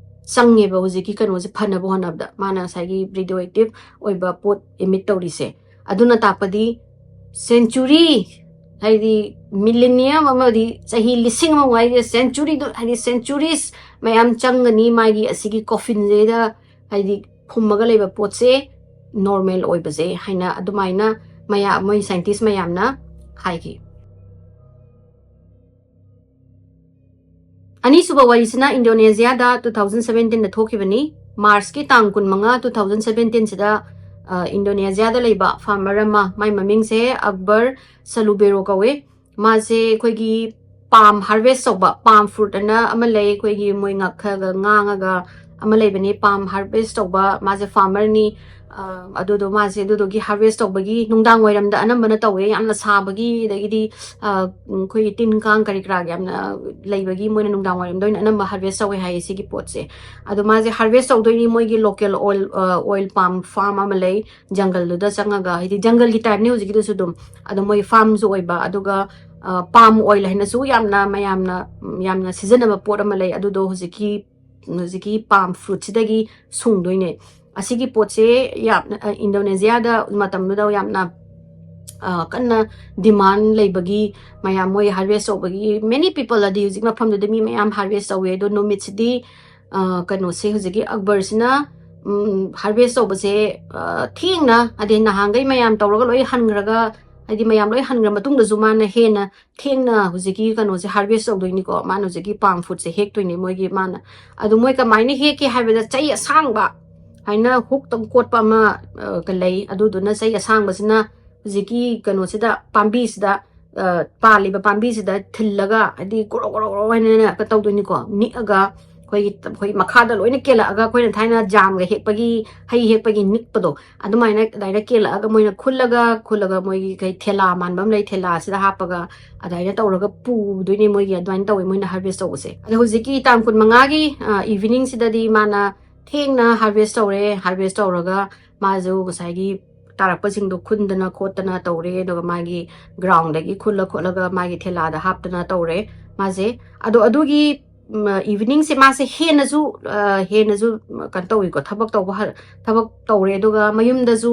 ꯆꯪꯉꯦꯕ ꯍꯧꯖꯤꯛꯀꯤ ꯀꯩꯅꯣꯁꯦ ꯐꯅꯕ ꯍꯣꯠꯅꯕꯗ, ꯃꯥꯅ ꯉꯁꯥꯏꯒꯤ ꯔꯦꯗꯤꯑꯣ ꯑꯦꯛꯇꯤꯚ ꯑꯣꯏꯕ ꯄꯣꯠ ꯏꯃꯤꯠ ꯇꯧꯔꯤꯁꯦ꯫ ꯑꯗꯨꯅ ꯇꯥꯛꯄꯗꯤ ꯁꯦꯟꯆꯨꯔꯤ, ꯍꯥꯏꯗꯤ ꯃꯤꯂꯤꯅꯤꯌꯝ ꯑꯃꯗꯤ ꯆꯍꯤ ꯂꯤꯁꯤꯡ ꯑꯃ ꯍꯥꯏꯁꯦ ꯁꯦꯟꯆꯨꯔꯤꯗꯣ, ꯍꯥꯏꯗꯤ ꯁꯦꯟꯆꯨꯔꯤꯁ ꯃꯌꯥꯝ ꯆꯪꯒꯅꯤ ꯃꯥꯒꯤ ꯑꯁꯤꯒꯤ ꯀꯣꯐꯤꯟꯁꯤꯗ, ꯍꯥꯏꯗꯤ ꯐꯨꯝꯃꯒ ꯂꯩꯕ ꯄꯣꯠꯁꯦ ꯅꯣꯔꯃꯦꯜ ꯑꯣꯏꯕꯁꯦ ꯍꯥꯏꯅ ꯑꯗꯨꯃꯥꯏꯅ ꯃꯌꯥꯝ, ꯃꯣꯏ ꯁꯥꯏꯟꯇꯤꯁ ꯃꯌꯥꯝꯅ ꯍꯥꯏꯈꯤ꯫ ꯑꯅꯤꯁꯨꯕ ꯋꯥꯔꯤꯁꯤꯅ ꯏꯟꯗꯣꯅꯦꯁꯤꯌꯥꯗ two thousand seventeen ꯗ ꯊꯣꯛꯈꯤꯕꯅꯤ꯫ ꯃꯥꯔꯆꯀꯤ ꯇꯥꯡ ꯀꯨꯟꯃꯉꯥ, two thousand seventeen ꯁꯤꯗ, ꯑ, ꯏꯟꯗꯣꯅꯦꯁꯤꯌꯥꯗ ꯂꯩꯕ ꯐꯥꯔꯃꯔ ꯑꯃ, ꯃꯥꯏ ꯃꯃꯤꯡꯁꯦ ꯑꯛꯕꯔ ꯁꯂꯨꯕꯦꯔꯣ ꯀꯧꯋꯦ꯫ ꯃꯥꯁꯦ ꯑꯩꯈꯣꯏꯒꯤ ꯄꯥꯝ ꯍꯥꯔꯚꯦꯁ ꯇꯧꯕ, ꯄꯥꯝ ꯐ꯭ꯔꯨꯠ ꯑꯅ ꯑꯃ ꯂꯩ, ꯑꯩꯈꯣꯏꯒꯤ ꯃꯣꯏ ꯉꯛꯈꯒ ꯉꯥꯡꯉꯒ ꯑꯃ ꯂꯩꯕꯅꯤ, ꯄꯥꯝ ꯍꯥꯔꯚꯦꯁ ꯇꯧꯕ, ꯃꯥꯁꯦ ꯐꯥꯔꯃꯔꯅꯤ꯫ ꯑꯗꯨꯗꯣ ꯃꯥꯁꯦ ꯑꯗꯨꯗꯨꯒꯤ ꯍꯥꯔꯚꯦꯁ ꯇꯧꯕꯒꯤ ꯅꯨꯡꯗꯥꯡ ꯋꯥꯏꯔꯝꯗ ꯑꯅꯝꯕꯅ ꯇꯧꯋꯦ, ꯌꯥꯝꯅ ꯁꯥꯕꯒꯤ, ꯑꯗꯒꯤꯗꯤ ꯑꯩꯈꯣꯏꯒꯤ ꯇꯤꯟ ꯀꯥꯡ ꯀꯔꯤ ꯀꯔꯥꯒ ꯌꯥꯝꯅ ꯂꯩꯕꯒꯤ ꯃꯣꯏꯅ ꯅꯨꯡꯗꯥꯡ ꯋꯥꯏꯔꯝꯗ ꯑꯣꯏꯅ ꯑꯅꯝꯕ ꯍꯥꯔꯚꯦꯁ ꯇꯧꯋꯦ ꯍꯥꯏꯌꯦ ꯁꯤꯒꯤ ꯄꯣꯠꯁꯦ꯫ ꯑꯗꯣ ꯃꯥꯁꯦ ꯍꯥꯔꯚꯦꯁ ꯇꯧꯗꯣꯏꯅꯤ ꯃꯣꯏꯒꯤ ꯂꯣꯀꯦꯜ ꯑꯣꯏꯜ, ꯑꯣꯏꯜ ꯄꯥꯝ ꯐꯥꯔꯝ ꯑꯃ ꯂꯩ ꯖꯪꯒꯜꯗꯨꯗ ꯆꯪꯉꯒ, ꯍꯥꯏꯗꯤ ꯖꯪꯒꯜꯒꯤ ꯇꯥꯏꯞꯅꯤ ꯍꯧꯖꯤꯛꯀꯤꯗꯨꯁꯨ ꯑꯗꯨꯝ꯫ ꯑꯗꯣ ꯃꯣꯏ ꯐꯥꯔꯝꯁꯨ ꯑꯣꯏꯕ, ꯑꯗꯨꯒ ꯄꯥꯝ ꯑꯣꯏꯜ ꯍꯥꯏꯅꯁꯨ ꯌꯥꯝꯅ ꯃꯌꯥꯝꯅ, ꯌꯥꯝꯅ ꯁꯤꯖꯤꯟꯅꯕ ꯄꯣꯠ ꯑꯃ ꯂꯩ, ꯑꯗꯨꯗꯣ ꯍꯧꯖꯤꯛꯀꯤ, ꯍꯧꯖꯤꯛꯀꯤ ꯄꯥꯝ ꯐ꯭ꯔꯨꯠꯁꯤꯗꯒꯤ ꯁꯨꯡꯗꯣꯏꯅꯦ꯫ ꯑꯁꯤꯒꯤ ꯄꯣꯠꯁꯦ ꯌꯥꯝꯅ, ꯏꯟꯗꯣꯅꯦꯁꯤꯌꯥꯗ ꯃꯇꯝꯗꯨꯗ ꯌꯥꯝꯅ ꯀꯟꯅ ꯗꯤꯃꯥꯟ ꯂꯩꯕꯒꯤ, ꯃꯌꯥꯝ ꯃꯣꯏ ꯍꯥꯔꯚꯦꯁ ꯇꯧꯕꯒꯤ, many people, ꯑꯗꯤ ꯍꯧꯖꯤꯛ ꯃꯐꯝꯗꯨꯗ ꯃꯤ ꯃꯌꯥꯝ ꯍꯥꯔꯚꯦꯁ ꯇꯧꯋꯦ꯫ ꯑꯗꯣ ꯅꯨꯃꯤꯠꯁꯤꯗꯤ ꯀꯩꯅꯣꯁꯦ, ꯍꯧꯖꯤꯛꯀꯤ ꯑꯛꯕꯔꯁꯤꯅ ꯍꯥꯔꯚꯦꯁ ꯇꯧꯕꯁꯦ ꯊꯦꯡꯅ, ꯍꯥꯏꯗꯤ ꯅꯍꯥꯟꯈꯩ ꯃꯌꯥꯝ ꯇꯧꯔꯒ ꯂꯣꯏ ꯍꯟꯈ꯭ꯔꯒ, ꯍꯥꯏꯗꯤ ꯃꯌꯥꯝ ꯂꯣꯏ ꯍꯟꯈ꯭ꯔ ꯃꯇꯨꯡꯗꯁꯨ ꯃꯥꯅ ꯍꯦꯟꯅ ꯊꯦꯡꯅ ꯍꯧꯖꯤꯛꯀꯤ ꯀꯩꯅꯣꯁꯦ ꯍꯥꯔꯚꯦꯁ ꯇꯧꯗꯣꯏꯅꯤꯀꯣ꯫ ꯃꯥꯅ ꯍꯧꯖꯤꯛꯀꯤ ꯄꯥꯝ ꯐ꯭ꯔꯨꯠꯁꯦ ꯍꯦꯛꯇꯣꯏꯅꯦ ꯃꯣꯏꯒꯤ ꯃꯥꯅ꯫ ꯑꯗꯣ ꯃꯣꯏ ꯀꯃꯥꯏꯅ ꯍꯦꯛꯀꯦ ꯍꯥꯏꯕꯗ, ꯆꯩ ꯑꯁꯥꯡꯕ ꯍꯥꯏꯅ ꯍꯨꯛꯇꯪ ꯀꯣꯠꯄ ꯑꯃ ꯂꯩ, ꯑꯗꯨꯗꯨꯅ ꯆꯩ ꯑꯁꯥꯡꯕꯁꯤꯅ ꯍꯧꯖꯤꯛꯀꯤ ꯀꯩꯅꯣꯁꯤꯗ, ꯄꯥꯝꯕꯤꯁꯤꯗ, ꯄꯥꯜꯂꯤꯕ ꯄꯥꯝꯕꯤꯁꯤꯗ ꯊꯤꯜꯂꯒ, ꯍꯥꯏꯗꯤ ꯒꯣꯔꯣ ꯒꯣꯔꯣ ꯒꯣꯔꯣ ꯍꯥꯏꯅ ꯇꯧꯗꯣꯏꯅꯤꯀꯣ, ꯅꯤꯛꯑꯒ ꯑꯩꯈꯣꯏꯒꯤ, ꯑꯩꯈꯣꯏ ꯃꯈꯥꯗ ꯂꯣꯏꯅ ꯀꯦꯜꯂꯛꯑꯒ, ꯑꯩꯈꯣꯏꯅ ꯊꯥꯏꯅ ꯖꯥꯝꯒ ꯍꯦꯛꯄꯒꯤ, ꯍꯩ ꯍꯦꯛꯄꯒꯤ ꯅꯤꯛꯄꯗꯣ, ꯑꯗꯨꯃꯥꯏꯅ ꯑꯗꯨꯃꯥꯏꯅ ꯀꯦꯜꯂꯛꯑꯒ ꯃꯣꯏꯅ ꯈꯨꯜꯂꯒ, ꯈꯨꯜꯂꯒ ꯃꯣꯏꯒꯤ ꯀꯩ ꯊꯦꯂꯥ ꯃꯥꯟꯕ ꯑꯃ ꯂꯩ, ꯊꯦꯂꯥꯁꯤꯗ ꯍꯥꯞꯄꯒ ꯑꯗꯨꯃꯥꯏꯅ ꯇꯧꯔꯒ ꯄꯨꯗꯣꯏꯅꯦ ꯃꯣꯏꯒꯤ꯫ ꯑꯗꯨꯃꯥꯏꯅ ꯇꯧꯋꯦ ꯃꯣꯏꯅ ꯍꯥꯔꯚꯦꯁ ꯇꯧꯕꯁꯦ꯫ ꯑꯗꯣ ꯍꯧꯖꯤꯛꯀꯤ ꯇꯥꯡ ꯀꯨꯟꯃꯉꯥꯒꯤ ꯏꯚꯤꯅꯤꯡꯁꯤꯗꯗꯤ ꯃꯥꯅ ꯊꯦꯡꯅ ꯍꯥꯔꯚꯦꯁ ꯇꯧꯔꯦ꯫ ꯍꯥꯔꯚꯦꯁ ꯇꯧꯔꯒ ꯃꯥꯁꯨ ꯉꯁꯥꯏꯒꯤ ꯇꯥꯔꯛꯄꯁꯤꯡꯗꯣ ꯈꯨꯟꯗꯅ ꯈꯣꯠꯇꯅ ꯇꯧꯔꯦ꯫ ꯑꯗꯨꯒ ꯃꯥꯒꯤ ꯒ꯭ꯔꯥꯎꯟꯗꯒꯤ ꯈꯨꯜꯂ ꯈꯣꯠꯂꯒ ꯃꯥꯒꯤ ꯊꯦꯂꯥꯗ ꯍꯥꯞꯇꯅ ꯇꯧꯔꯦ ꯃꯥꯁꯦ꯫ ꯑꯗꯣ ꯑꯗꯨꯒꯤ ꯏꯚꯤꯅꯤꯡꯁꯦ ꯃꯥꯁꯦ ꯍꯦꯟꯅꯁꯨ, ꯍꯦꯟꯅꯁꯨ ꯀꯩꯅꯣ ꯇꯧꯋꯤꯀꯣ, ꯊꯕꯛ ꯇꯧꯕ, ꯊꯕꯛ ꯇꯧꯔꯦ꯫ ꯑꯗꯨꯒ ꯃꯌꯨꯝꯗꯁꯨ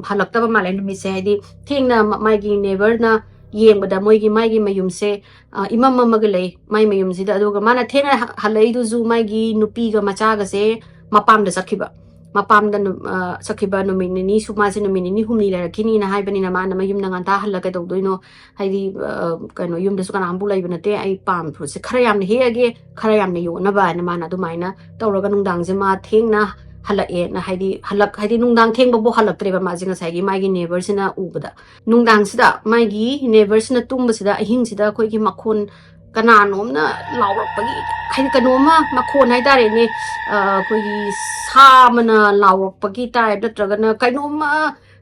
ꯍꯜꯂꯛꯇꯕ ꯃꯥꯜꯂꯦ ꯅꯨꯃꯤꯠꯁꯦ, ꯍꯥꯏꯗꯤ ꯊꯦꯡꯅ ꯃꯥꯒꯤ ꯅꯦꯕꯔꯅ ꯌꯦꯡꯕꯗ ꯃꯣꯏꯒꯤ, ꯃꯥꯒꯤ ꯃꯌꯨꯝꯁꯦ ꯏꯃꯝ ꯃꯝꯃꯒ ꯂꯩ ꯃꯥꯏ ꯃꯌꯨꯝꯁꯤꯗ꯫ ꯑꯗꯨꯒ ꯃꯥꯅ ꯊꯦꯡꯅ ꯍꯜꯂꯛꯏꯗꯨꯁꯨ ꯃꯥꯒꯤ ꯅꯨꯄꯤꯒ ꯃꯆꯥꯒꯁꯦ ꯃꯄꯥꯝꯗ ꯆꯠꯈꯤꯕ꯫ ꯃꯄꯥꯝꯗ ꯆꯠꯈꯤꯕ ꯅꯨꯃꯤꯠ ꯅꯤꯅꯤꯁꯨ, ꯃꯥꯁꯦ ꯅꯨꯃꯤꯠ ꯅꯤꯅꯤ ꯍꯨꯝꯅꯤ ꯂꯩꯔꯛꯈꯤꯅꯤꯅ ꯍꯥꯏꯕꯅꯤꯅ, ꯃꯥꯅ ꯃꯌꯨꯝꯗ ꯉꯟꯇꯥ ꯍꯜꯂ ꯀꯩꯗꯧꯗꯣꯏꯅꯣ, ꯍꯥꯏꯗꯤ ꯀꯩꯅꯣ, ꯌꯨꯝꯗꯁꯨ ꯀꯅꯥꯝꯕꯨ ꯂꯩꯕ ꯅꯠꯇꯦ, ꯑꯩ ꯄꯥꯝ ꯐ꯭ꯔꯨꯠꯁꯦ ꯈꯔ ꯌꯥꯝꯅ ꯍꯦꯛꯑꯒꯦ, ꯈꯔ ꯌꯥꯝꯅ ꯌꯣꯟꯅꯕ ꯍꯥꯏꯅ ꯃꯥꯅ ꯑꯗꯨꯃꯥꯏꯅ ꯇꯧꯔꯒ ꯅꯨꯡꯗꯥꯡꯁꯦ ꯃꯥ ꯊꯦꯡꯅ ꯍꯜꯂꯛꯑꯦꯅ, ꯍꯥꯏꯗꯤ ꯍꯜꯂꯛ ꯍꯥꯏꯗꯤ ꯅꯨꯡꯗꯥꯡ ꯊꯦꯡꯕꯐꯥꯎ ꯍꯜꯂꯛꯇ꯭ꯔꯦꯕ ꯃꯥꯁꯦ ꯉꯁꯥꯏꯒꯤ ꯃꯥꯒꯤ ꯅꯦꯕꯔꯁꯤꯅ ꯎꯕꯗ꯫ ꯅꯨꯡꯗꯥꯡꯁꯤꯗ ꯃꯥꯒꯤ ꯅꯦꯕꯔꯁꯤꯅ ꯇꯨꯝꯕꯁꯤꯗ, ꯑꯍꯤꯡꯁꯤꯗ ꯑꯩꯈꯣꯏꯒꯤ ꯃꯈꯣꯟ ꯀꯅꯥꯅꯣꯝꯅ ꯂꯥꯎꯔꯛꯄꯒꯤ, ꯍꯥꯏꯗꯤ ꯀꯩꯅꯣꯝꯃ ꯃꯈꯣꯟ ꯍꯥꯏꯇꯥꯔꯦꯅꯦ, ꯑ, ꯑꯩꯈꯣꯏꯒꯤ ꯁꯥ ꯑꯃꯅ ꯂꯥꯎꯔꯛꯄꯒꯤ ꯇꯥꯏꯞ, ꯅꯠꯇ꯭ꯔꯒꯅ ꯀꯩꯅꯣꯝꯃ,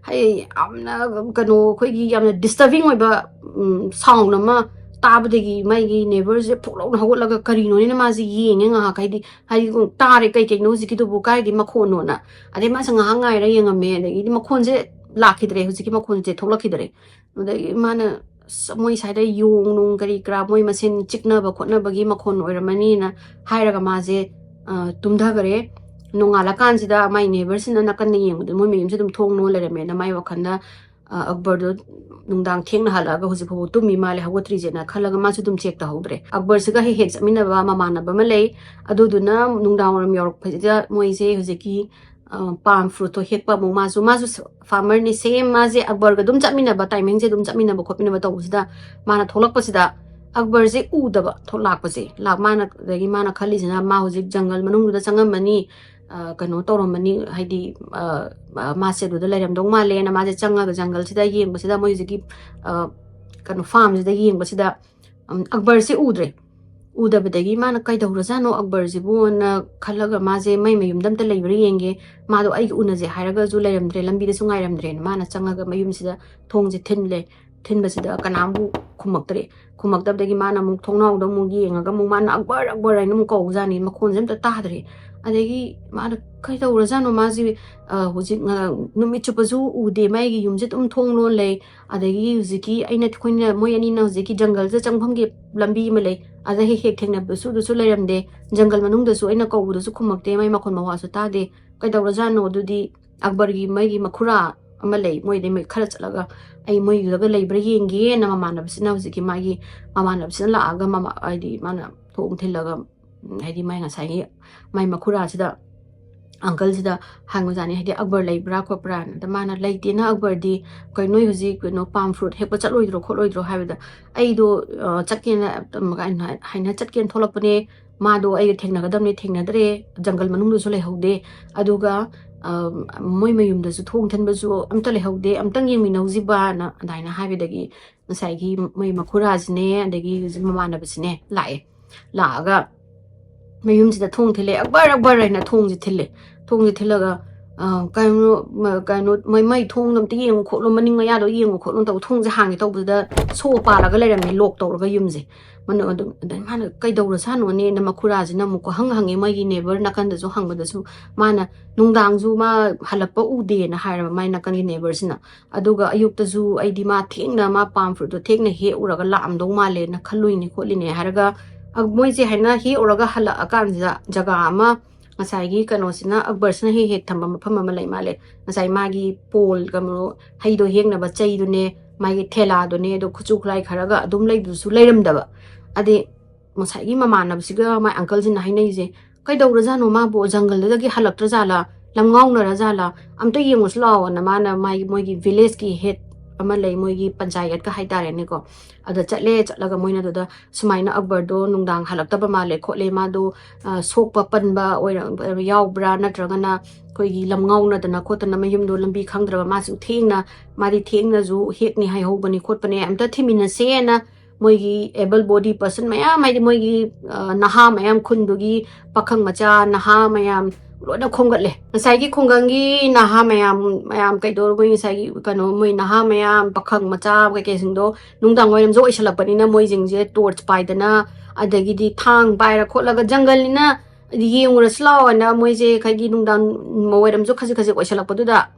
ꯍꯥꯏꯗꯤ ꯌꯥꯝꯅ ꯀꯩꯅꯣ, ꯑꯩꯈꯣꯏꯒꯤ ꯌꯥꯝꯅ disturbing ꯑꯣꯏꯕ ꯁꯥꯎꯟ ꯑꯃ ꯇꯥꯕꯗꯒꯤ ꯃꯥꯒꯤ ꯅꯦꯕꯔꯁꯦ ꯐꯨꯛ ꯂꯥꯎꯅ ꯍꯧꯒꯠꯂꯒ ꯀꯔꯤꯅꯣꯅꯦꯅ ꯃꯥꯁꯦ ꯌꯦꯡꯉꯦ ꯉꯥꯏꯍꯥꯛ, ꯍꯥꯏꯗꯤ ꯍꯥꯏꯗꯤ ꯇꯥꯔꯦ, ꯀꯩ ꯀꯩꯅꯣ ꯍꯧꯖꯤꯛꯀꯤꯗꯨꯕꯨ, ꯀꯥꯏꯒꯤ ꯃꯈꯣꯟꯅꯣꯅ꯫ ꯑꯗꯩ ꯃꯥꯁꯦ ꯉꯥꯏꯍꯥꯛ ꯉꯥꯏꯔ ꯌꯦꯡꯉꯝꯃꯦ, ꯑꯗꯒꯤꯗꯤ ꯃꯈꯣꯟꯁꯦ ꯂꯥꯛꯈꯤꯗ꯭ꯔꯦ, ꯍꯧꯖꯤꯛꯀꯤ ꯃꯈꯣꯟꯁꯦ ꯊꯣꯛꯂꯛꯈꯤꯗ꯭ꯔꯦ꯫ ꯑꯗꯒꯤ ꯃꯥꯅ, "ꯑꯁ, ꯃꯣꯏ ꯁ꯭ꯋꯥꯏꯗ ꯌꯣꯡ ꯅꯨꯡ ꯀꯔꯤ ꯀꯔꯥ ꯃꯣꯏ ꯃꯁꯦꯟ ꯆꯤꯛꯅꯕ ꯈꯣꯠꯅꯕꯒꯤ ꯃꯈꯣꯟ ꯑꯣꯏꯔꯝꯃꯅꯤꯅ" ꯍꯥꯏꯔꯒ ꯃꯥꯁꯦ, ꯑ, ꯇꯨꯝꯊꯈꯔꯦ꯫ ꯅꯣꯡꯉꯥꯜꯂꯀꯥꯟꯁꯤꯗ ꯃꯥꯏ ꯅꯦꯕꯔꯁꯤꯅ ꯅꯥꯀꯟꯗ ꯌꯦꯡꯕꯗ ꯃꯣꯏ ꯃꯌꯨꯝꯁꯦ ꯑꯗꯨꯝ ꯊꯣꯡ ꯂꯣꯟ ꯂꯩꯔꯝꯃꯦꯅ ꯃꯥꯏ ꯋꯥꯈꯜꯗ, ꯑ, ꯑꯛꯕꯔꯗꯣ ꯅꯨꯡꯗꯥꯡ ꯊꯦꯡꯅ ꯍꯜꯂꯛꯑꯒ ꯍꯧꯖꯤꯛ ꯐꯥꯎꯕ ꯇꯨꯝꯃꯤ ꯃꯥꯜꯂꯦ, ꯍꯧꯒꯠꯇ꯭ꯔꯤꯁꯦꯅ ꯈꯜꯂꯒ ꯃꯥꯁꯨ ꯑꯗꯨꯝ ꯆꯦꯛ ꯇꯧꯍꯧꯗ꯭ꯔꯦ꯫ ꯑꯛꯕꯔꯁꯤꯒ ꯍꯦꯛ ꯍꯦꯛ ꯆꯠꯃꯤꯟꯅꯕ ꯃꯃꯥꯟꯅꯕ ꯑꯃ ꯂꯩ꯫ ꯑꯗꯨꯗꯨꯅ ꯅꯨꯡꯗꯥꯡ ꯋꯥꯏꯔꯝ ꯌꯧꯔꯛꯄꯁꯤꯗ ꯃꯣꯏꯁꯦ ꯍꯧꯖꯤꯛꯀꯤ, ꯑ, ꯄꯥꯝ ꯐ꯭ꯔꯨꯠꯇꯣ ꯍꯦꯛꯄ ꯑꯃꯨꯛ, ꯃꯥꯁꯨ, ꯃꯥꯁꯨ ꯐꯥꯔꯃꯔꯅꯤ, ꯁꯦꯝ ꯃꯥꯁꯦ ꯑꯛꯕꯔꯒ ꯑꯗꯨꯝ ꯆꯠꯃꯤꯟꯅꯕ, ꯇꯥꯏꯃꯤꯡꯁꯦ ꯑꯗꯨꯝ ꯆꯠꯃꯤꯟꯅꯕ ꯈꯣꯠꯃꯤꯟꯅꯕ ꯇꯧꯕꯁꯤꯗ ꯃꯥꯅ ꯊꯣꯛꯂꯛꯄꯁꯤꯗ ꯑꯛꯕꯔꯁꯦ ꯎꯗꯕ, ꯊꯣꯛꯂꯛꯄꯁꯦ ꯂꯥꯛ-, ꯃꯥꯅ, ꯑꯗꯒꯤ ꯃꯥꯅ ꯈꯜꯂꯤꯁꯤꯅ ꯃꯥ ꯍꯧꯖꯤꯛ ꯖꯪꯒꯜ ꯃꯅꯨꯡꯗꯨꯗ ꯆꯪꯉꯝꯃꯅꯤ, ꯑ, ꯀꯩꯅꯣ ꯇꯧꯔꯝꯃꯅꯤ, ꯍꯥꯏꯗꯤ, ꯑ, ꯑ, ꯃꯥꯁꯦ ꯑꯗꯨꯗ ꯂꯩꯔꯝꯗꯧ ꯃꯥꯜꯂꯦꯅ ꯃꯥꯁꯦ ꯆꯪꯉꯒ ꯖꯪꯒꯜꯁꯤꯗ ꯌꯦꯡꯕꯁꯤꯗ ꯃꯣꯏ ꯍꯧꯖꯤꯛꯀꯤ, ꯑ, ꯀꯩꯅꯣ ꯐꯥꯔꯝꯁꯤꯗ ꯌꯦꯡꯕꯁꯤꯗ, ꯎꯝ, ꯑꯛꯕꯔꯁꯦ ꯎꯗ꯭ꯔꯦ꯫ ꯎꯗꯕꯗꯒꯤ ꯃꯥꯅ "ꯀꯩꯗꯧꯔꯖꯥꯠꯅꯣ ꯑꯛꯕꯔꯁꯤꯕꯨꯅ" ꯈꯜꯂꯒ ꯃꯥꯁꯦ ꯃꯩ ꯃꯌꯨꯝꯗ ꯑꯝꯇ ꯂꯩꯕ꯭ꯔꯥ ꯌꯦꯡꯒꯦ, ꯃꯥꯗꯣ ꯑꯩꯒ ꯎꯅꯁꯦ ꯍꯥꯏꯔꯒꯁꯨ ꯂꯩꯔꯝꯗ꯭ꯔꯦ, ꯂꯝꯕꯤꯗꯁꯨ ꯉꯥꯏꯔꯝꯗ꯭ꯔꯦꯅ ꯃꯥꯅ ꯆꯪꯉꯒ ꯃꯌꯨꯝꯁꯤꯗ ꯊꯣꯡꯁꯦ ꯊꯤꯜꯂꯦ꯫ ꯊꯤꯟꯕꯁꯤꯗ ꯀꯅꯥꯝꯕꯨ ꯈꯨꯝꯃꯛꯇ꯭ꯔꯦ꯫ ꯈꯨꯝꯃꯛꯇꯕꯗꯒꯤ ꯃꯥꯅ ꯑꯃꯨꯛ ꯊꯣꯡꯅꯥꯎꯗ ꯑꯃꯨꯛ ꯌꯦꯡꯉꯒ ꯑꯃꯨꯛ ꯃꯥꯅ "ꯑꯛꯕꯔ, ꯑꯛꯕꯔ" ꯍꯥꯏꯅ ꯑꯃꯨꯛ ꯀꯧꯕꯖꯥꯠꯅꯤ, ꯃꯈꯣꯟꯁꯦ ꯑꯝꯇ ꯇꯥꯗ꯭ꯔꯦ꯫ ꯑꯗꯒꯤ ꯃꯥꯅ "ꯀꯩꯗꯧꯔꯖꯥꯠꯅꯣ ꯃꯥꯁꯤ, ꯑ, ꯍꯧꯖꯤꯛ ꯉ-, ꯅꯨꯃꯤꯠ ꯆꯨꯞꯄꯁꯨ ꯎꯗꯦ, ꯃꯥꯒꯤ ꯌꯨꯝꯁꯦ ꯑꯗꯨꯝ ꯊꯣꯡ ꯂꯣꯟ ꯂꯩ, ꯑꯗꯒꯤ ꯍꯧꯖꯤꯛꯀꯤ ꯑꯩꯅ, ꯑꯩꯈꯣꯏꯅ, ꯃꯣꯏ ꯑꯅꯤꯅ ꯍꯧꯖꯤꯛꯀꯤ ꯖꯪꯒꯜꯁꯤꯗ ꯆꯪꯐꯝꯒꯤ ꯂꯝꯕꯤ ꯑꯃ ꯂꯩ, ꯑꯗ ꯍꯦꯛ ꯍꯦꯛ ꯊꯦꯡꯅꯕꯗꯁꯨ ꯑꯗꯨꯁꯨ ꯂꯩꯔꯝꯗꯦ, ꯖꯪꯒꯜ ꯃꯅꯨꯡꯗꯁꯨ ꯑꯩꯅ ꯀꯧꯕꯗꯁꯨ ꯈꯨꯝꯃꯛꯇꯦ, ꯃꯥꯏ ꯃꯈꯣꯟ ꯃꯋꯥꯁꯨ ꯇꯥꯗꯦ, ꯀꯩꯗꯧꯔꯖꯥꯠꯅꯣ? ꯑꯗꯨꯗꯤ ꯑꯛꯕꯔꯒꯤ ꯃꯣꯏꯒꯤ ꯃꯈꯨꯔꯥ ꯑꯃ ꯂꯩ, ꯃꯣꯏꯗꯩ ꯃꯣꯏ ꯈꯔ ꯆꯠꯂꯒ ꯑꯩ ꯃꯣꯏꯗꯨꯗꯒ ꯂꯩꯕ꯭ꯔꯥ ꯌꯦꯡꯒꯦꯅ" ꯃꯃꯥꯟꯅꯕꯁꯤꯅ, ꯍꯧꯖꯤꯛꯀꯤ ꯃꯥꯒꯤ ꯃꯃꯥꯟꯅꯕꯁꯤꯅ ꯂꯥꯛꯑꯒ ꯃꯃꯥ-, ꯍꯥꯏꯗꯤ ꯃꯥꯅ ꯊꯣꯡ ꯊꯤꯜꯂꯒ, ꯎꯝ, ꯍꯥꯏꯗꯤ ꯃꯥꯏ ꯉꯁꯥꯏꯒꯤ ꯃꯥꯏ ꯃꯈꯨꯔꯥꯁꯤꯗ, ꯑꯪꯀꯜꯁꯤꯗ ꯍꯪꯕꯖꯥꯠꯅꯤ, ꯍꯥꯏꯗꯤ "ꯑꯛꯕꯔ ꯂꯩꯕ꯭ꯔꯥ ꯈꯣꯠꯄ꯭ꯔꯥꯅ?" ꯑꯗ ꯃꯥꯅ "ꯂꯩꯇꯦꯅ ꯑꯛꯕꯔꯗꯤ, ꯀꯩꯅꯣ ꯅꯣꯏ ꯍꯧꯖꯤꯛ ꯀꯩꯅꯣ ꯄꯥꯝ ꯐ꯭ꯔꯨꯠ ꯍꯦꯛꯄ ꯆꯠꯂꯣꯏꯗ꯭ꯔꯣ ꯈꯣꯠꯂꯣꯏꯗ꯭ꯔꯣ?" ꯍꯥꯏꯕꯗ "ꯑꯩꯗꯣ, ꯑ, ꯆꯠꯀꯦꯅ, ꯑ, ꯍꯥꯏꯅ ꯆꯠꯀꯦꯅ ꯊꯣꯛꯂꯛꯄꯅꯦ, ꯃꯥꯗꯣ ꯑꯩꯒ ꯊꯦꯡꯅꯒꯗꯕꯅꯦ, ꯊꯦꯡꯅꯗ꯭ꯔꯦ, ꯖꯪꯒꯜ ꯃꯅꯨꯡꯗꯁꯨ ꯂꯩꯍꯧꯗꯦ, ꯑꯗꯨꯒ ꯃꯣꯏ ꯃꯌꯨꯝꯗꯁꯨ ꯊꯣꯡ ꯊꯤꯟꯕꯁꯨ ꯑꯝꯇ ꯂꯩꯍꯧꯗꯦ, ꯑꯝꯇꯪ ꯌꯦꯡꯃꯤꯟꯅꯧꯁꯤꯕꯅ ꯑꯗꯨꯃꯥꯏꯅ ꯍꯥꯏꯕꯗꯒꯤ ꯉꯁꯥꯏꯒꯤ ꯃꯣꯏ ꯃꯈꯨꯔꯥꯁꯤꯅꯦ ꯑꯗꯒꯤ ꯍꯧꯖꯤꯛ ꯃꯃꯥꯟꯅꯕꯁꯤꯅꯦ ꯂꯥꯛꯑꯦ꯫ ꯂꯥꯛꯑꯒ ꯃꯌꯨꯝꯁꯤꯗ ꯊꯣꯡ ꯊꯤꯜꯂꯦ, "ꯑꯛꯕꯔ, ꯑꯛꯕꯔ" ꯍꯥꯏꯅ ꯊꯣꯡꯁꯦ ꯊꯤꯜꯂꯦ꯫ ꯊꯣꯡꯁꯦ ꯊꯤꯜꯂꯒ, ꯑ, "ꯀꯩꯅꯣ, ꯃ-, ꯀꯩꯅꯣ, ꯃꯩ, ꯃꯩ ꯊꯣꯡꯗꯣ ꯑꯝꯇ ꯌꯦꯡꯉꯨ ꯈꯣꯠꯂꯨ, ꯃꯅꯤꯡ ꯃꯌꯥꯗꯣ ꯌꯦꯡꯉꯨ ꯈꯣꯠꯂꯨ" ꯇꯧꯕ, ꯊꯣꯡꯁꯦ ꯍꯥꯡꯒꯦ ꯇꯧꯕꯗꯨꯗ ꯁꯣ ꯄꯥꯜꯂꯒ ꯂꯩꯔꯝꯃꯦ, ꯂꯣꯛ ꯇꯧꯔꯒ ꯌꯨꯝꯁꯦ꯫ ꯃꯅꯨꯡ ꯑꯗꯨꯝ, ꯑꯗꯩ ꯃꯥꯅ "ꯀꯩꯗꯧꯔꯖꯥꯠꯅꯣꯅꯦꯅ" ꯃꯈꯨꯔꯥꯁꯤꯅ ꯑꯃꯨꯛ ꯀꯣꯏꯍꯪ ꯍꯪꯉꯦ, ꯃꯣꯏꯒꯤ ꯅꯦꯕꯔ ꯅꯥꯀꯟꯗꯁꯨ ꯍꯪꯕꯗꯁꯨ ꯃꯥꯅ ꯅꯨꯡꯗꯥꯡꯁꯨ ꯃꯥ ꯍꯜꯂꯛꯄ ꯎꯗꯦꯅ ꯍꯥꯏꯔꯕ ꯃꯥꯏ ꯅꯥꯀꯟꯒꯤ ꯅꯦꯕꯔꯁꯤꯅ꯫ ꯑꯗꯨꯒ ꯑꯌꯨꯛꯇꯁꯨ ꯑꯩꯗꯤ ꯃꯥ ꯊꯦꯡꯅ ꯃꯥ ꯄꯥꯝ ꯐ꯭ꯔꯨꯠꯇꯣ ꯊꯦꯡꯅ ꯍꯦꯛꯎꯔꯒ ꯂꯥꯛꯑꯝꯗꯧ ꯃꯥꯜꯂꯦꯅ ꯈꯜꯂꯨꯏꯅꯦ ꯈꯣꯠꯂꯤꯅꯦ ꯍꯥꯏꯔꯒ, ꯑ, ꯃꯣꯏꯁꯦ ꯍꯥꯏꯅ ꯍꯦꯛꯎꯔꯒ ꯍꯜꯂꯛꯑꯀꯥꯟꯁꯤꯗ ꯖꯒꯥ ꯑꯃ ꯉꯁꯥꯏꯒꯤ ꯀꯩꯅꯣꯁꯤꯅ, ꯑꯛꯕꯔꯁꯤꯅ ꯍꯦꯛ ꯍꯦꯛ ꯊꯝꯕ ꯃꯐꯝ ꯑꯃ ꯂꯩ ꯃꯥꯜꯂꯦ꯫ ꯉꯁꯥꯏ ꯃꯥꯒꯤ ꯄꯣꯜ, ꯀꯩꯅꯣ, ꯍꯩꯗꯣ ꯍꯦꯛꯅꯕ ꯆꯩꯗꯨꯅꯦ, ꯃꯥꯒꯤ ꯊꯦꯂꯥꯗꯨꯅꯦ, ꯑꯗꯣ ꯈꯨꯠꯁꯨ ꯈꯨꯠꯂꯥꯏ ꯈꯔꯒ ꯑꯗꯨꯝ ꯂꯩꯕꯗꯨꯁꯨ ꯂꯩꯔꯝꯗꯕ꯫ ꯑꯗꯩ ꯉꯁꯥꯏꯒꯤ ꯃꯃꯥꯟꯅꯕꯁꯤꯒ ꯃꯥꯏ ꯑꯪꯀꯜꯁꯤꯅ ꯍꯥꯏꯅꯩꯁꯦ, "ꯀꯩꯗꯧꯔꯖꯥꯠꯅꯣ ꯃꯥꯕꯨ? ꯖꯪꯒꯜꯗꯨꯗꯒꯤ ꯍꯜꯂꯛꯇ꯭ꯔꯖꯥꯠꯂꯥ? ꯂꯝ ꯉꯥꯎꯅꯔꯖꯥꯠꯂꯥ? ꯑꯝꯇ ꯌꯦꯡꯉꯨꯁꯤ ꯂꯥꯛꯑꯣꯅ" ꯃꯥꯅ ꯃꯥꯒꯤ, ꯃꯣꯏꯒꯤ ꯚꯤꯂꯦꯖꯀꯤ ꯍꯦꯠ ꯑꯃ ꯂꯩ, ꯃꯣꯏꯒꯤ ꯄꯟꯆꯥꯌꯠꯀ ꯍꯥꯏꯇꯥꯔꯦꯅꯦꯀꯣ꯫ ꯑꯗ ꯆꯠꯂꯦ, ꯆꯠꯂꯒ ꯃꯣꯏꯅ ꯑꯗꯨꯗ ꯁꯨꯃꯥꯏꯅ ꯑꯛꯕꯔꯗꯣ ꯅꯨꯡꯗꯥꯡ ꯍꯜꯂꯛꯇꯕ ꯃꯥꯜꯂꯦ ꯈꯣꯠꯂꯦ, ꯃꯥꯗꯣ, ꯑ, ꯁꯣꯛꯄ ꯄꯟꯕ ꯑꯣꯏꯔ-, ꯌꯥꯎꯕ꯭ꯔꯥ, ꯅꯠꯇ꯭ꯔꯒꯅ ꯑꯩꯈꯣꯏꯒꯤ ꯂꯝ ꯉꯥꯎꯅꯗꯅ ꯈꯣꯠꯇꯅ ꯃꯌꯨꯝꯗꯣ ꯂꯝꯕꯤ ꯈꯪꯗ꯭ꯔꯕ, ꯃꯥꯁꯨ ꯊꯦꯡꯅ, ꯃꯥꯗꯤ ꯊꯦꯡꯅꯁꯨ ꯍꯦꯛꯅꯤ ꯍꯥꯏꯍꯧꯕꯅꯤ ꯈꯣꯠꯄꯅꯦ, ꯑꯝꯇ ꯊꯤꯃꯤꯟꯅꯁꯦꯅ ꯃꯣꯏꯒꯤ ꯑꯦꯕꯜ ꯕꯣꯗꯤ ꯄꯔꯁꯟ ꯃꯌꯥꯝ, ꯍꯥꯏꯗꯤ ꯃꯣꯏꯒꯤ, ꯑ, ꯅꯍꯥ ꯃꯌꯥꯝ, ꯈꯨꯟꯗꯨꯒꯤ ꯄꯥꯈꯪ ꯃꯆꯥ, ꯅꯍꯥ ꯃꯌꯥꯝ ꯂꯣꯏꯅ ꯈꯣꯝꯒꯠꯂꯦ꯫ ꯉꯁꯥꯏꯒꯤ ꯈꯨꯡꯒꯪꯒꯤ ꯅꯍꯥ ꯃꯌꯥꯝ, ꯃꯌꯥꯝ ꯀꯩꯗꯧꯔ, ꯃꯣꯏ ꯉꯁꯥꯏꯒꯤ ꯀꯩꯅꯣ, ꯃꯣꯏ ꯅꯍꯥ ꯃꯌꯥꯝ, ꯄꯥꯈꯪ ꯃꯆꯥ ꯀꯩꯀꯩꯁꯤꯡꯗꯣ ꯅꯨꯡꯗꯥꯡ ꯋꯥꯏꯔꯝꯁꯨ ꯑꯣꯏꯁꯜꯂꯛꯄꯅꯤꯅ ꯃꯣꯏꯁꯤꯡꯁꯦ ꯇꯣꯔꯆ ꯄꯥꯏꯗꯅ, ꯑꯗꯒꯤꯗꯤ ꯊꯥꯡ ꯄꯥꯏꯔ ꯈꯣꯠꯂꯒ ꯖꯪꯒꯜꯅꯤꯅ ꯌꯦꯡꯉꯨꯔꯁꯤ ꯂꯥꯛꯑꯣꯅ ꯃꯣꯏꯁꯦ ꯉꯁꯥꯏꯒꯤ ꯅꯨꯡꯗꯥꯡ ꯋꯥꯏꯔꯝꯁꯨ ꯈꯖꯤꯛ ꯈꯖꯤꯛ ꯑꯣꯏꯁꯜꯂꯛꯄꯗꯨꯗ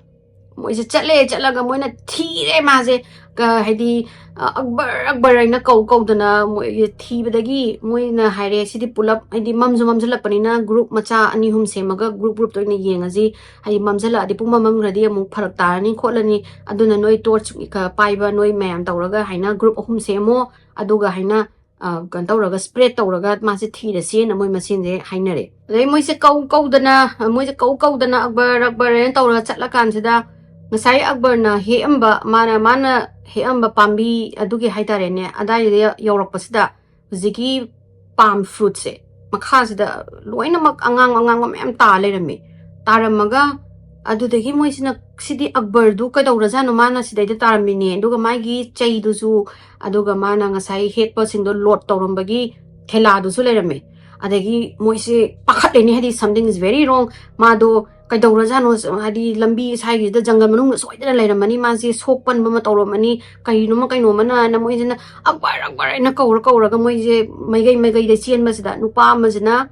ꯃꯣꯏꯁꯦ ꯆꯠꯂꯦ꯫ ꯆꯠꯂꯒ ꯃꯣꯏꯅ ꯊꯤꯔꯦ ꯃꯥꯁꯦ꯫ ꯀ-, ꯍꯥꯏꯗꯤ, ꯑ, "ꯑꯛꯕꯔ, ꯑꯛꯕꯔ" ꯍꯥꯏꯅ ꯀꯧ ꯀꯧꯗꯅ ꯃꯣꯏꯁꯦ ꯊꯤꯕꯗꯒꯤ ꯃꯣꯏꯅ ꯍꯥꯏꯔꯦ, "ꯁꯤꯗꯤ ꯄꯨꯂꯞ", ꯍꯥꯏꯗꯤ ꯃꯝꯁꯨ ꯃꯝꯁꯤꯜꯂꯛꯄꯅꯤꯅ ꯒ꯭ꯔꯨꯞ ꯃꯆꯥ ꯑꯅꯤ ꯑꯍꯨꯝ ꯁꯦꯝꯃꯒ ꯒ꯭ꯔꯨꯞ ꯒ꯭ꯔꯨꯞꯇ ꯑꯣꯏꯅ ꯌꯦꯡꯉꯁꯤ, ꯍꯥꯏꯗꯤ ꯃꯝꯁꯤꯜꯂꯛꯑꯗꯤ ꯄꯨꯡꯃꯝ ꯃꯝꯈ꯭ꯔꯗꯤ ꯑꯃꯨꯛ ꯐꯔꯛ ꯇꯥꯔꯅꯤ ꯈꯣꯠꯂꯅꯤ, ꯑꯗꯨꯅ ꯅꯣꯏ ꯇꯣꯔꯆ ꯄꯥꯏꯕ ꯅꯣꯏ ꯃꯌꯥꯝ ꯇꯧꯔꯒ ꯍꯥꯏꯅ ꯒ꯭ꯔꯨꯞ ꯑꯍꯨꯝ ꯁꯦꯝꯃꯣ, ꯑꯗꯨꯒ ꯍꯥꯏꯅ ꯑ, ꯀꯩꯅꯣ ꯇꯧꯔꯒ, ꯁ꯭ꯄ꯭ꯔꯦꯗ ꯇꯧꯔꯒ ꯃꯥꯁꯦ ꯊꯤꯔꯁꯦꯅ ꯃꯣꯏ ꯃꯁꯦꯟꯁꯦ ꯍꯥꯏꯅꯔꯦ꯫ ꯑꯗꯩ ꯃꯣꯏꯁꯦ ꯀꯧ ꯀꯧꯗꯅ, ꯃꯣꯏꯁꯦ ꯀꯧ ꯀꯧꯗꯅ "ꯑꯛꯕꯔ, ꯑꯛꯕꯔ" ꯍꯥꯏꯅ ꯇꯧꯔꯒ ꯆꯠꯂꯀꯥꯟꯁꯤꯗ ꯉꯁꯥꯏ ꯑꯛꯕꯔꯅ ꯍꯦꯛꯑꯝꯕ, ꯃꯥꯅ, ꯃꯥꯅ ꯍꯦꯛꯑꯝꯕ ꯄꯥꯝꯕꯤ ꯑꯗꯨꯒꯤ ꯍꯥꯏꯇꯥꯔꯦꯅꯦ, ꯑꯗꯥꯏꯗꯨꯗ ꯌꯧꯔꯛꯄꯁꯤꯗ ꯍꯧꯖꯤꯛꯀꯤ ꯄꯥꯝ ꯐ꯭ꯔꯨꯠꯁꯦ ꯃꯈꯥꯁꯤꯗ ꯂꯣꯏꯅꯃꯛ ꯑꯉꯥꯡ ꯑꯉꯥꯡꯕ ꯃꯌꯥꯝ ꯇꯥ ꯂꯩꯔꯝꯃꯦ꯫ ꯇꯥꯔꯝꯃꯒ ꯑꯗꯨꯗꯒꯤ ꯃꯣꯏꯁꯤꯅ, "ꯁꯤꯗꯤ ꯑꯛꯕꯔꯗꯨ ꯀꯩꯗꯧꯔꯖꯥꯠꯅꯣ, ꯃꯥꯅ ꯁꯤꯗꯩꯗ ꯇꯥꯔꯝꯃꯤꯅꯦ, ꯑꯗꯨꯒ ꯃꯥꯒꯤ ꯆꯩꯗꯨꯁꯨ, ꯑꯗꯨꯒ ꯃꯥꯅ ꯉꯁꯥꯏ ꯍꯦꯛꯄꯁꯤꯡꯗꯣ ꯂꯣꯗ ꯇꯧꯔꯝꯕꯒꯤ ꯊꯦꯂꯥꯗꯨꯁꯨ ꯂꯩꯔꯝꯃꯦ"꯫ ꯑꯗꯒꯤ ꯃꯣꯏꯁꯦ ꯄꯥꯈꯠꯂꯦꯅꯦ, ꯍꯥꯏꯗꯤ something is very wrong, ꯃꯥꯗꯣ ꯀꯩꯗꯧꯔꯖꯥꯠꯅꯣ, ꯍꯥꯏꯗꯤ ꯂꯝꯕꯤ ꯁ꯭ꯋꯥꯏꯒꯤꯁꯤꯗ ꯖꯪꯒꯜ ꯃꯅꯨꯡꯗ ꯁꯣꯏꯗꯅ ꯂꯩꯔꯝꯃꯅꯤ, ꯃꯥꯁꯦ ꯁꯣꯛ ꯄꯟꯕ ꯑꯃ ꯇꯧꯔꯝꯃꯅꯤ, ꯀꯩꯅꯣꯃ ꯀꯩꯅꯣꯃꯅ ꯍꯥꯏꯅ ꯃꯣꯏꯁꯤꯅ "ꯑꯛꯕꯔ, ꯑꯛꯕꯔ" ꯍꯥꯏꯅ ꯀꯧꯔ ꯀꯧꯔꯒ ꯃꯣꯏꯁꯦ ꯃꯥꯏꯒꯩ ꯃꯥꯏꯒꯩꯗ ꯆꯦꯟꯕꯁꯤꯗ ꯅꯨꯄꯥ ꯑꯃꯁꯤꯅ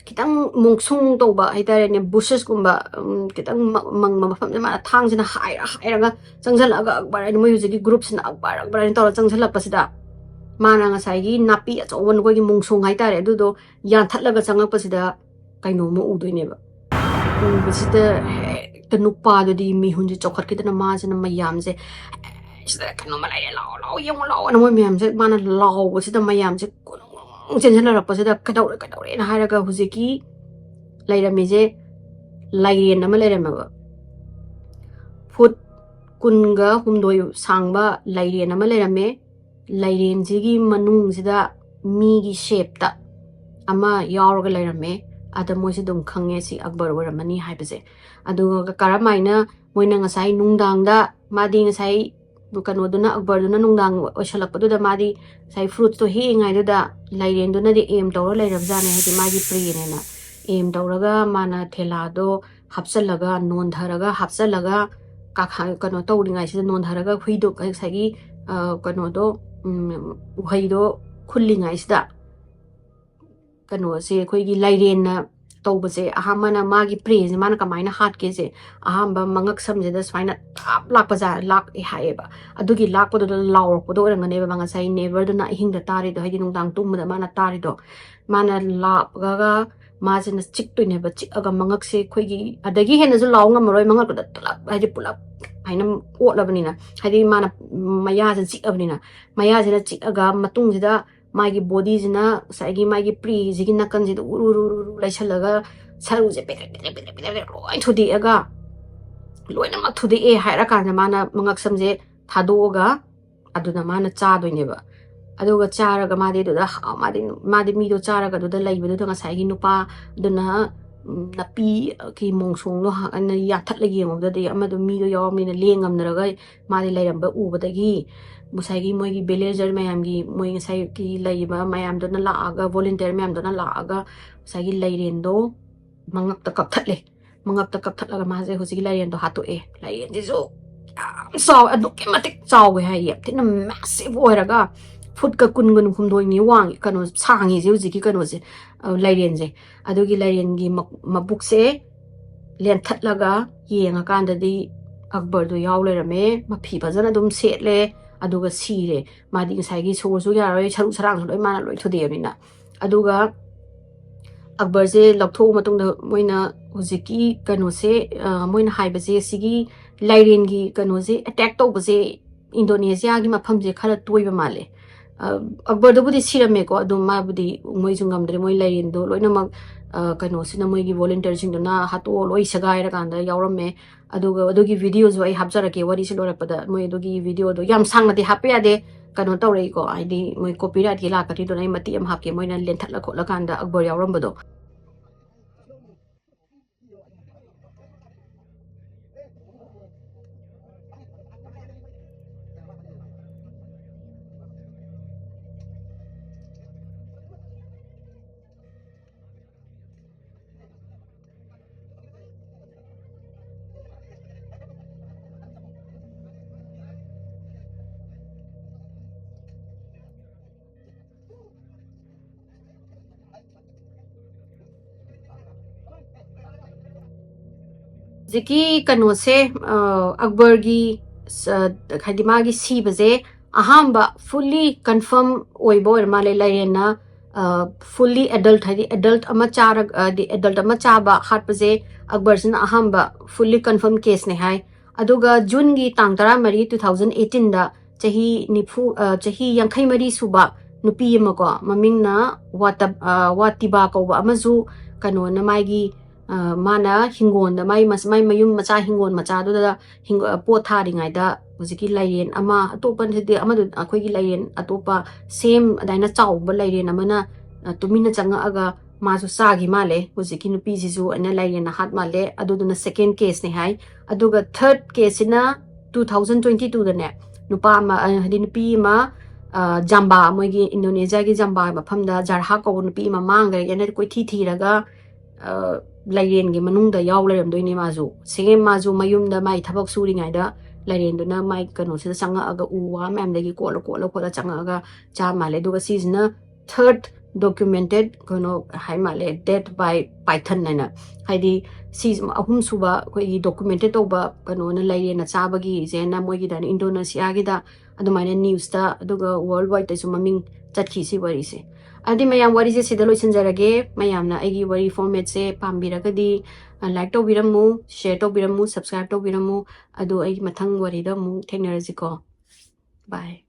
ꯈꯤꯇꯪ ꯃꯣꯡꯁꯨꯡ ꯇꯧꯕ ꯍꯥꯏꯇꯥꯔꯦꯅꯦ, ꯕꯨꯁꯦꯁꯀꯨꯝꯕ, ꯎꯝ, ꯈꯤꯇꯪ ꯃ-, ꯃꯪꯕ ꯃꯐꯝꯁꯤꯗ ꯃꯥꯅ ꯊꯥꯡꯁꯤꯅ ꯍꯥꯏꯔ ꯍꯥꯏꯔꯒ ꯆꯪꯁꯤꯜꯂꯛꯑꯒ "ꯑꯛꯕꯔ" ꯍꯥꯏꯅ ꯃꯣꯏ ꯍꯧꯖꯤꯛꯀꯤ ꯒ꯭ꯔꯨꯞꯁꯤꯅ "ꯑꯛꯕꯔ, ꯑꯛꯕꯔ" ꯍꯥꯏꯅ ꯇꯧꯔꯒ ꯆꯪꯁꯤꯜꯂꯛꯄꯁꯤꯗ ꯃꯥꯅ ꯉꯁꯥꯏꯒꯤ ꯅꯥꯄꯤ ꯑꯆꯧꯕ, ꯅꯈꯣꯏꯒꯤ ꯃꯣꯡꯁꯣꯡ ꯍꯥꯏꯇꯥꯔꯦ, ꯑꯗꯨꯗꯣ ꯌꯥꯟꯊꯠꯂꯒ ꯆꯪꯉꯛꯄꯁꯤꯗ ꯀꯩꯅꯣꯝꯃ ꯎꯗꯣꯏꯅꯦꯕ꯫ ꯎꯕꯁꯤꯗ ꯍꯦꯛꯇ ꯅꯨꯄꯥꯗꯨꯗꯤ ꯃꯤꯍꯨꯟꯁꯦ ꯆꯥꯎꯈꯠꯈꯤꯗꯅ ꯃꯥꯁꯤꯅ ꯃꯌꯥꯝꯁꯦ, "ꯁꯤꯗ ꯀꯩꯅꯣꯝꯃ ꯂꯩꯔꯦ, ꯂꯥꯛꯑꯣ, ꯂꯥꯛꯑꯣ, ꯌꯦꯡꯉꯣ, ꯂꯥꯛꯑꯣ"ꯑꯅ ꯃꯣꯏ ꯃꯌꯥꯝꯁꯦ ꯃꯥꯅ ꯂꯥꯎꯕꯁꯤꯗ ꯃꯌꯥꯝꯁꯦ ꯀꯣꯅꯨꯡ ꯆꯦꯟꯁꯤꯜꯂꯛꯄꯁꯤꯗ "ꯀꯩꯗꯧꯔꯦ, ꯀꯩꯗꯧꯔꯦꯅ" ꯍꯥꯏꯔꯒ ꯍꯧꯖꯤꯛꯀꯤ ꯂꯩꯔꯝꯃꯤꯁꯦ ꯂꯥꯏꯔꯦꯟ ꯑꯃ ꯂꯩꯔꯝꯃꯦꯕ꯫ ꯐꯨꯠ ꯀꯨꯟꯒ ꯍꯨꯝꯗꯣꯏ ꯁꯥꯡꯕ ꯂꯥꯏꯔꯦꯟ ꯑꯃ ꯂꯩꯔꯝꯃꯦ꯫ ꯂꯥꯏꯔꯦꯟꯁꯤꯒꯤ ꯃꯅꯨꯡꯁꯤꯗ ꯃꯤꯒꯤ ꯁꯦꯞꯇ ꯑꯃ ꯌꯥꯎꯔꯒ ꯂꯩꯔꯝꯃꯦ꯫ ꯑꯗ ꯃꯣꯏꯁꯦ ꯑꯗꯨꯝ ꯈꯪꯉꯦ ꯁꯤ ꯑꯛꯕꯔ ꯑꯣꯏꯔꯝꯃꯅꯤ ꯍꯥꯏꯕꯁꯦ꯫ ꯑꯗꯨꯒ ꯀꯔꯝꯍꯥꯏꯅ ꯃꯣꯏꯅ ꯉꯁꯥꯏ ꯅꯨꯡꯗꯥꯡꯗ, ꯃꯥꯗꯤ ꯉꯁꯥꯏ ꯀꯩꯅꯣꯗꯨꯅ, ꯑꯛꯕꯔꯗꯨꯅ ꯅꯨꯡꯗꯥꯡ ꯑꯣꯏꯁꯜꯂꯛꯄꯗꯨꯗ ꯃꯥꯗꯤ ꯉꯁꯥꯏ ꯐ꯭ꯔꯨꯠꯁꯇꯣ ꯍꯦꯛꯏꯉꯩꯗꯨꯗ ꯂꯥꯏꯔꯦꯟꯗꯨꯅꯗꯤ ꯑꯦꯝ ꯇꯧꯔ ꯂꯩꯔꯕꯖꯥꯠꯅꯦ, ꯍꯥꯏꯗꯤ ꯃꯥꯒꯤ ꯄ꯭ꯔꯦꯅꯦꯅ꯫ ꯑꯦꯝ ꯇꯧꯔꯒ ꯃꯥꯅ ꯊꯦꯂꯥꯗꯣ ꯍꯥꯞꯆꯜꯂꯒ ꯅꯣꯟꯊꯔꯒ ꯍꯥꯞꯆꯜꯂꯒ ꯀꯥꯈ-, ꯀꯩꯅꯣ ꯇꯧꯔꯤꯉꯩꯁꯤꯗ, ꯅꯣꯟꯊꯔꯒ ꯍꯨꯏꯗꯣ ꯉꯁꯥꯏꯒꯤ, ꯑ, ꯀꯩꯅꯣꯗꯣ, ꯎꯝ, ꯎꯍꯩꯗꯣ ꯈꯨꯜꯂꯤꯉꯩꯁꯤꯗ, ꯀꯩꯅꯣꯁꯦ, ꯑꯩꯈꯣꯏꯒꯤ ꯂꯥꯏꯔꯦꯟꯅ ꯇꯧꯕꯁꯦ, ꯑꯍꯥꯟꯕꯅ ꯃꯥꯒꯤ ꯄ꯭ꯔꯦꯁꯦ ꯃꯥꯅ ꯀꯃꯥꯏꯅ ꯍꯥꯠꯀꯦꯁꯦ, ꯑꯍꯥꯟꯕ ꯃꯉꯛ ꯁꯝꯁꯤꯗ ꯁꯨꯃꯥꯏꯅ ꯇꯥꯞ ꯂꯥꯛꯄꯖꯥ-, ꯂꯥꯛꯑꯦ ꯍꯥꯏꯌꯦꯕ꯫ ꯑꯗꯨꯒꯤ ꯂꯥꯛꯄꯗꯨꯗ ꯂꯥꯎꯔꯛꯄꯗꯣ ꯑꯣꯏꯔꯝꯒꯅꯦꯕ ꯉꯁꯥꯏ ꯅꯦꯕꯔꯗꯨꯅ ꯑꯍꯤꯡꯗ ꯇꯥꯔꯤꯗꯣ, ꯍꯥꯏꯗꯤ ꯅꯨꯡꯗꯥꯡ ꯇꯨꯝꯕꯗ ꯃꯥꯅ ꯇꯥꯔꯤꯗꯣ꯫ ꯃꯥꯅ ꯂꯥꯛꯑꯒ ꯃꯥꯁꯤꯅ ꯆꯤꯛꯇꯣꯏꯅꯦꯕ꯫ ꯆꯤꯛꯑꯒ ꯃꯉꯛꯁꯦ ꯑꯩꯈꯣꯏꯒꯤ ꯑꯗꯒꯤ ꯍꯦꯟꯅꯁꯨ ꯂꯥꯎ ꯉꯝꯃꯔꯣꯏ, ꯃꯉꯛꯇꯨꯗ ꯄꯨꯂꯞ, ꯍꯥꯏꯗꯤ ꯄꯨꯂꯞ ꯍꯥꯏꯅ ꯑꯣꯠꯂꯕꯅꯤꯅ, ꯍꯥꯏꯗꯤ ꯃꯥꯅ ꯃꯌꯥꯁꯤꯅ ꯆꯤꯛꯑꯕꯅꯤꯅ꯫ ꯃꯌꯥꯁꯤꯅ ꯆꯤꯛꯑꯒ ꯃꯇꯨꯡꯁꯤꯗ ꯃꯥꯒꯤ ꯕꯣꯗꯤꯁꯤꯅ ꯉꯁꯥꯏꯒꯤ ꯃꯥꯒꯤ ꯄ꯭ꯔꯤꯁꯤꯒꯤ ꯅꯥꯀꯟꯁꯤꯗ ꯎꯔꯨ ꯎꯔꯨ ꯎꯔꯨ ꯎꯔꯨ ꯂꯩꯁꯜꯂꯒ ꯁꯔꯨꯁꯦ ꯄꯦꯗ꯭ꯔꯦꯛ ꯄꯦꯗ꯭ꯔꯦꯛ ꯄꯦꯗ꯭ꯔꯦꯛ ꯄꯦꯗ꯭ꯔꯦꯛ ꯂꯣꯏ ꯊꯨꯗꯦꯛꯑꯒ, ꯂꯣꯏꯅꯃꯛ ꯊꯨꯗꯦꯛꯑꯦ ꯍꯥꯏꯔꯀꯥꯟꯗ ꯃꯥꯅ ꯃꯉꯛ ꯁꯝꯁꯦ ꯊꯥꯗꯣꯛꯑꯒ ꯑꯗꯨꯅ ꯃꯥꯅ ꯆꯥꯗꯣꯏꯅꯦꯕ꯫ ꯑꯗꯨꯒ ꯆꯥꯔꯒ ꯃꯥꯗꯤ ꯑꯗꯨꯗ ꯍꯥꯎ-, ꯃꯥꯗꯤ, ꯃꯥꯗꯤ ꯃꯤꯗꯣ ꯆꯥꯔꯒ ꯑꯗꯨꯗ ꯂꯩꯕꯗꯨꯗ ꯉꯁꯥꯏꯒꯤ ꯅꯨꯄꯥꯗꯨꯅ ꯎꯝ, ꯅꯥꯄꯤꯒꯤ ꯃꯣꯡꯁꯣꯡꯗꯣ ꯍꯥꯟꯅ ꯌꯥꯟꯊꯠꯂꯒ ꯌꯦꯡꯉꯨꯕꯗꯗꯤ ꯑꯃꯗꯣ ꯃꯤꯗꯣ ꯌꯥꯎꯔꯕꯅꯤꯅ ꯂꯦꯡ ꯉꯝꯅꯔꯒ ꯃꯥꯗꯤ ꯂꯩꯔꯝꯕ ꯎꯕꯗꯒꯤ ꯉꯁꯥꯏꯒꯤ ꯃꯣꯏꯒꯤ villager ꯃꯌꯥꯝꯒꯤ, ꯃꯣꯏ ꯉꯁꯥꯏꯒꯤ ꯂꯩꯔꯤꯕ ꯃꯌꯥꯝꯗꯨꯅ ꯂꯥꯛꯑꯒ, volunteer ꯃꯌꯥꯝꯗꯨꯅ ꯂꯥꯛꯑꯒ ꯉꯁꯥꯏꯒꯤ ꯂꯥꯏꯔꯦꯟꯗꯣ ꯃꯉꯛꯇ ꯀꯛꯊꯠꯂꯦ꯫ ꯃꯉꯛꯇ ꯀꯛꯊꯠꯂꯒ ꯃꯥꯁꯦ ꯍꯧꯖꯤꯛꯀꯤ ꯂꯥꯏꯔꯦꯟꯗꯣ ꯍꯥꯠꯇꯣꯛꯑꯦ꯫ ꯂꯥꯏꯔꯦꯟꯁꯤꯁꯨ ꯌꯥꯝ ꯆꯥꯎꯋꯦ, ꯑꯗꯨꯛꯀꯤ ꯃꯇꯤꯛ ꯆꯥꯎꯋꯦ ꯍꯥꯏꯌꯦ, ꯌꯥꯝ ꯊꯤꯅ massive ꯑꯣꯏꯔꯒ ꯐꯨꯠꯀ ꯀꯨꯟꯒ ꯍꯨꯝꯗꯣꯏꯅꯤ ꯋꯥꯡꯉꯤ, ꯀꯩꯅꯣ, ꯁꯥꯡꯉꯤꯁꯦ ꯍꯧꯖꯤꯛꯀꯤ ꯀꯩꯅꯣꯁꯦ, ꯑ, ꯂꯥꯏꯔꯦꯟꯁꯦ꯫ ꯑꯗꯨꯒꯤ ꯂꯥꯏꯔꯦꯟꯒꯤ ꯃ-, ꯃꯕꯨꯛꯁꯦ ꯂꯦꯟꯊꯠꯂꯒ ꯌꯦꯡꯉꯀꯥꯟꯗꯗꯤ ꯑꯛꯕꯔꯗꯣ ꯌꯥꯎ ꯂꯩꯔꯝꯃꯦ꯫ ꯃꯐꯤ ꯐꯖꯅ ꯑꯗꯨꯝ ꯁꯦꯠꯂꯦ, ꯑꯗꯨꯒ ꯁꯤꯔꯦ꯫ ꯃꯥꯗꯤ ꯉꯁꯥꯏꯒꯤ ꯁꯣꯔꯁꯨ ꯌꯥꯔꯣꯏ, ꯁꯔꯨ ꯁꯔꯥꯡꯁꯨ ꯂꯣꯏ, ꯃꯥꯅ ꯂꯣꯏ ꯊꯨꯗꯦꯛꯑꯃꯤꯅ꯫ ꯑꯗꯨꯒ ꯑꯛꯕꯔꯁꯦ ꯂꯧꯊꯣꯛꯑ ꯃꯇꯨꯡꯗ ꯃꯣꯏꯅ ꯍꯧꯖꯤꯛꯀꯤ ꯀꯩꯅꯣꯁꯦ, ꯑ, ꯃꯣꯏꯅ ꯍꯥꯏꯕꯁꯦ, ꯁꯤꯒꯤ ꯂꯥꯏꯔꯦꯟꯒꯤ ꯀꯩꯅꯣꯁꯦ attack ꯇꯧꯕꯁꯦ ꯏꯟꯗꯣꯅꯦꯁꯤꯌꯥꯒꯤ ꯃꯐꯝꯁꯦ ꯈꯔ ꯇꯣꯏꯕ ꯃꯥꯜꯂꯦ꯫ ꯑ, ꯑꯛꯕꯔꯗꯨꯕꯨꯗꯤ ꯁꯤꯔꯝꯃꯦꯀꯣ, ꯑꯗꯨꯝ ꯃꯥꯕꯨꯗꯤ ꯃꯣꯏꯁꯨ ꯉꯝꯗ꯭ꯔꯦ, ꯃꯣꯏ ꯂꯥꯏꯔꯦꯟꯗꯣ ꯂꯣꯏꯅꯃꯛ, ꯑ, ꯀꯩꯅꯣꯁꯤꯅ, ꯃꯣꯏꯒꯤ volunteerꯁꯤꯡꯗꯨꯅ ꯍꯥꯠꯇꯣꯛꯑ ꯂꯣꯏ ꯁꯦꯒꯥꯏꯔꯀꯥꯟꯗ ꯌꯥꯎꯔꯝꯃꯦ꯫ ꯑꯗꯨꯒ ꯑꯗꯨꯒꯤ videoꯁꯨ ꯑꯩ ꯍꯥꯞꯆꯔꯛꯀꯦ, ꯋꯥꯔꯤꯁꯤ ꯂꯣꯏꯔꯛꯄꯗ꯫ ꯃꯣꯏ ꯑꯗꯨꯒꯤ videoꯗꯣ ꯌꯥꯝ ꯁꯥꯡꯅꯗꯤ ꯍꯥꯞꯄ ꯌꯥꯗꯦ, ꯀꯩꯅꯣ ꯇꯧꯔꯛꯏꯀꯣ, ꯍꯥꯏꯗꯤ ꯃꯣꯏ copyrightꯀꯤ ꯂꯥꯛꯀꯅꯤ, ꯑꯗꯨꯅ ꯑꯩ ꯃꯇꯦꯛ ꯑꯃ ꯍꯥꯞꯀꯦ, ꯃꯣꯏꯅ ꯂꯦꯟꯊꯠꯂ ꯈꯣꯠꯂꯀꯥꯟꯗ ꯑꯛꯕꯔ ꯌꯥꯎꯔꯝꯕꯗꯣ꯫ ꯍꯧꯖꯤꯛꯀꯤ ꯀꯩꯅꯣꯁꯦ, ꯑ, ꯑꯛꯕꯔꯒꯤ, ꯑ, ꯍꯥꯏꯗꯤ ꯃꯥꯒꯤ ꯁꯤꯕꯁꯦ ꯑꯍꯥꯟꯕ fully confirm ꯑꯣꯏꯕ ꯑꯣꯏꯔ ꯃꯥꯜꯂꯦ꯫ ꯂꯥꯏꯔꯦꯟꯅ, ꯑ, fully adult, ꯍꯥꯏꯗꯤ adult ꯑꯃ ꯆꯥꯔ-, ꯍꯥꯏꯗꯤ adult ꯑꯃ ꯆꯥꯕ ꯍꯥꯠꯄꯁꯦ ꯑꯛꯕꯔꯁꯤꯅ ꯑꯍꯥꯟꯕ fully confirm caseꯅꯦ ꯍꯥꯏ꯫ ꯑꯗꯨꯒ Juneꯒꯤ ꯇꯥꯡ ꯇꯔꯥꯃꯔꯤ, two thousand eighteenꯗ ꯆꯍꯤ ꯅꯤꯐꯨ, ꯑ, ꯆꯍꯤ ꯌꯥꯡꯈꯩ ꯃꯔꯤ ꯁꯨꯕ ꯅꯨꯄꯤ ꯑꯃꯀꯣ, ꯃꯃꯤꯡꯅ ꯋꯥꯇ-, ꯑ, ꯋꯥꯇꯤꯕꯥ ꯀꯧꯕ ꯑꯃꯁꯨ, ꯀꯩꯅꯣꯅ, ꯃꯥꯒꯤ, ꯑ, ꯃꯥꯅ ꯍꯤꯡꯒꯣꯜꯗ, ꯃꯥꯏ ꯃꯁ-, ꯃꯥꯏ ꯃꯌꯨꯝ ꯃꯆꯥ ꯍꯤꯡꯒꯣꯜ ꯃꯆꯥꯗꯨꯗ ꯍꯤꯡꯒꯣ-, ꯄꯣꯠ ꯊꯥꯔꯤꯉꯩꯗ ꯍꯧꯖꯤꯛꯀꯤ ꯂꯥꯏꯔꯦꯟ ꯑꯃ, ꯑꯇꯣꯞꯄ ꯅꯠꯇꯦ, ꯑꯃꯗꯨ, ꯑꯩꯈꯣꯏꯒꯤ ꯂꯥꯏꯔꯦꯟ ꯑꯇꯣꯞꯄ same ꯑꯗꯨꯃꯥꯏꯅ ꯆꯥꯎꯕ ꯂꯥꯏꯔꯦꯟ ꯑꯃꯅ, ꯑ, ꯇꯨꯃꯤꯟꯅ ꯆꯪꯉꯛꯑꯒ ꯃꯥꯁꯨ ꯆꯥꯈꯤ ꯃꯥꯜꯂꯦ꯫ ꯍꯧꯖꯤꯛꯀꯤ ꯅꯨꯄꯤꯁꯤꯁꯨ ꯑꯩꯅ ꯂꯥꯏꯔꯦꯟꯅ ꯍꯥꯠ ꯃꯥꯜꯂꯦ꯫ ꯑꯗꯨꯗꯨꯅ second case ꯅꯦ ꯍꯥꯏ꯫ ꯑꯗꯨꯒ third case ꯁꯤꯅ two thousand twenty two ꯗꯅꯦ ꯅꯨꯄꯥ ꯑꯃ, ꯑ, ꯍꯥꯏꯗꯤ ꯅꯨꯄꯤ ꯑꯃ, ꯑ, ꯖꯥꯝꯕꯥ, ꯃꯣꯏꯒꯤ ꯏꯟꯗꯣꯅꯦꯁꯤꯌꯥꯒꯤ ꯖꯥꯝꯕꯥ ꯃꯐꯝꯗ ꯖꯥꯔꯍꯥꯛ ꯀꯧꯕ ꯅꯨꯄꯤ ꯑꯃ ꯃꯥꯡꯈ꯭ꯔꯦꯅ ꯀꯣꯏꯊꯤ ꯊꯤꯔꯒ, ꯑ, ꯂꯥꯏꯔꯦꯟꯒꯤ ꯃꯅꯨꯡꯗ ꯌꯥꯎ ꯂꯩꯔꯝꯗꯣꯏꯅꯦ ꯃꯥꯁꯨ꯫ Second ꯃꯥꯁꯨ ꯃꯌꯨꯝꯗ ꯃꯥꯏ ꯊꯕꯛ ꯁꯨꯔꯤꯉꯩꯗ ꯂꯥꯏꯔꯦꯟꯗꯨꯅ ꯃꯥꯏ ꯀꯩꯅꯣꯁꯤꯗ ꯆꯪꯉꯛꯑꯒ ꯎ ꯋꯥ ꯃꯌꯥꯝꯗꯒꯤ ꯀꯣꯠꯂ ꯀꯣꯠꯂ ꯈꯣꯠꯂ ꯆꯪꯉꯛꯑꯒ ꯆꯥ ꯃꯥꯜꯂꯦ꯫ ꯑꯗꯨꯒ ꯁꯤꯁꯤꯅ third documented ꯀꯩꯅꯣ ꯍꯥꯏ ꯃꯥꯜꯂꯦ, death by python ꯍꯥꯏꯅ꯫ ꯍꯥꯏꯗꯤ ꯁꯤ ꯑꯍꯨꯝꯁꯨꯕ ꯑꯩꯈꯣꯏꯒꯤ documented ꯇꯧꯕ ꯀꯩꯅꯣꯅ ꯂꯩꯔꯦꯅ ꯆꯥꯕꯒꯤꯁꯦꯅ ꯃꯣꯏꯒꯤꯗ ꯏꯟꯗꯣꯅꯦꯁꯤꯌꯥꯒꯤꯗ ꯑꯗꯨꯃꯥꯏꯅ news ꯇ ꯑꯗꯨꯒ world wide ꯇꯁꯨ ꯃꯃꯤꯡ ꯆꯠꯈꯤ ꯁꯤ ꯋꯥꯔꯤꯁꯦ꯫ ꯑꯗꯨꯗꯤ ꯃꯌꯥꯝ ꯋꯥꯔꯤꯁꯦ ꯁꯤꯗ ꯂꯣꯏꯁꯤꯟꯖꯔꯒꯦ꯫ ꯃꯌꯥꯝꯅ ꯑꯩꯒꯤ ꯋꯥꯔꯤ format ꯁꯦ ꯄꯥꯝꯕꯤꯔꯒꯗꯤ, ꯑ, like ꯇꯧꯕꯤꯔꯝꯃꯨ, share ꯇꯧꯕꯤꯔꯝꯃꯨ, subscribe ꯇꯧꯕꯤꯔꯝꯃꯨ꯫ ꯑꯗꯨ ꯑꯩ ꯃꯊꯪ ꯋꯥꯔꯤꯗ ꯑꯃꯨꯛ ꯊꯦꯡꯅꯔꯁꯤꯀꯣ꯫ Bye꯫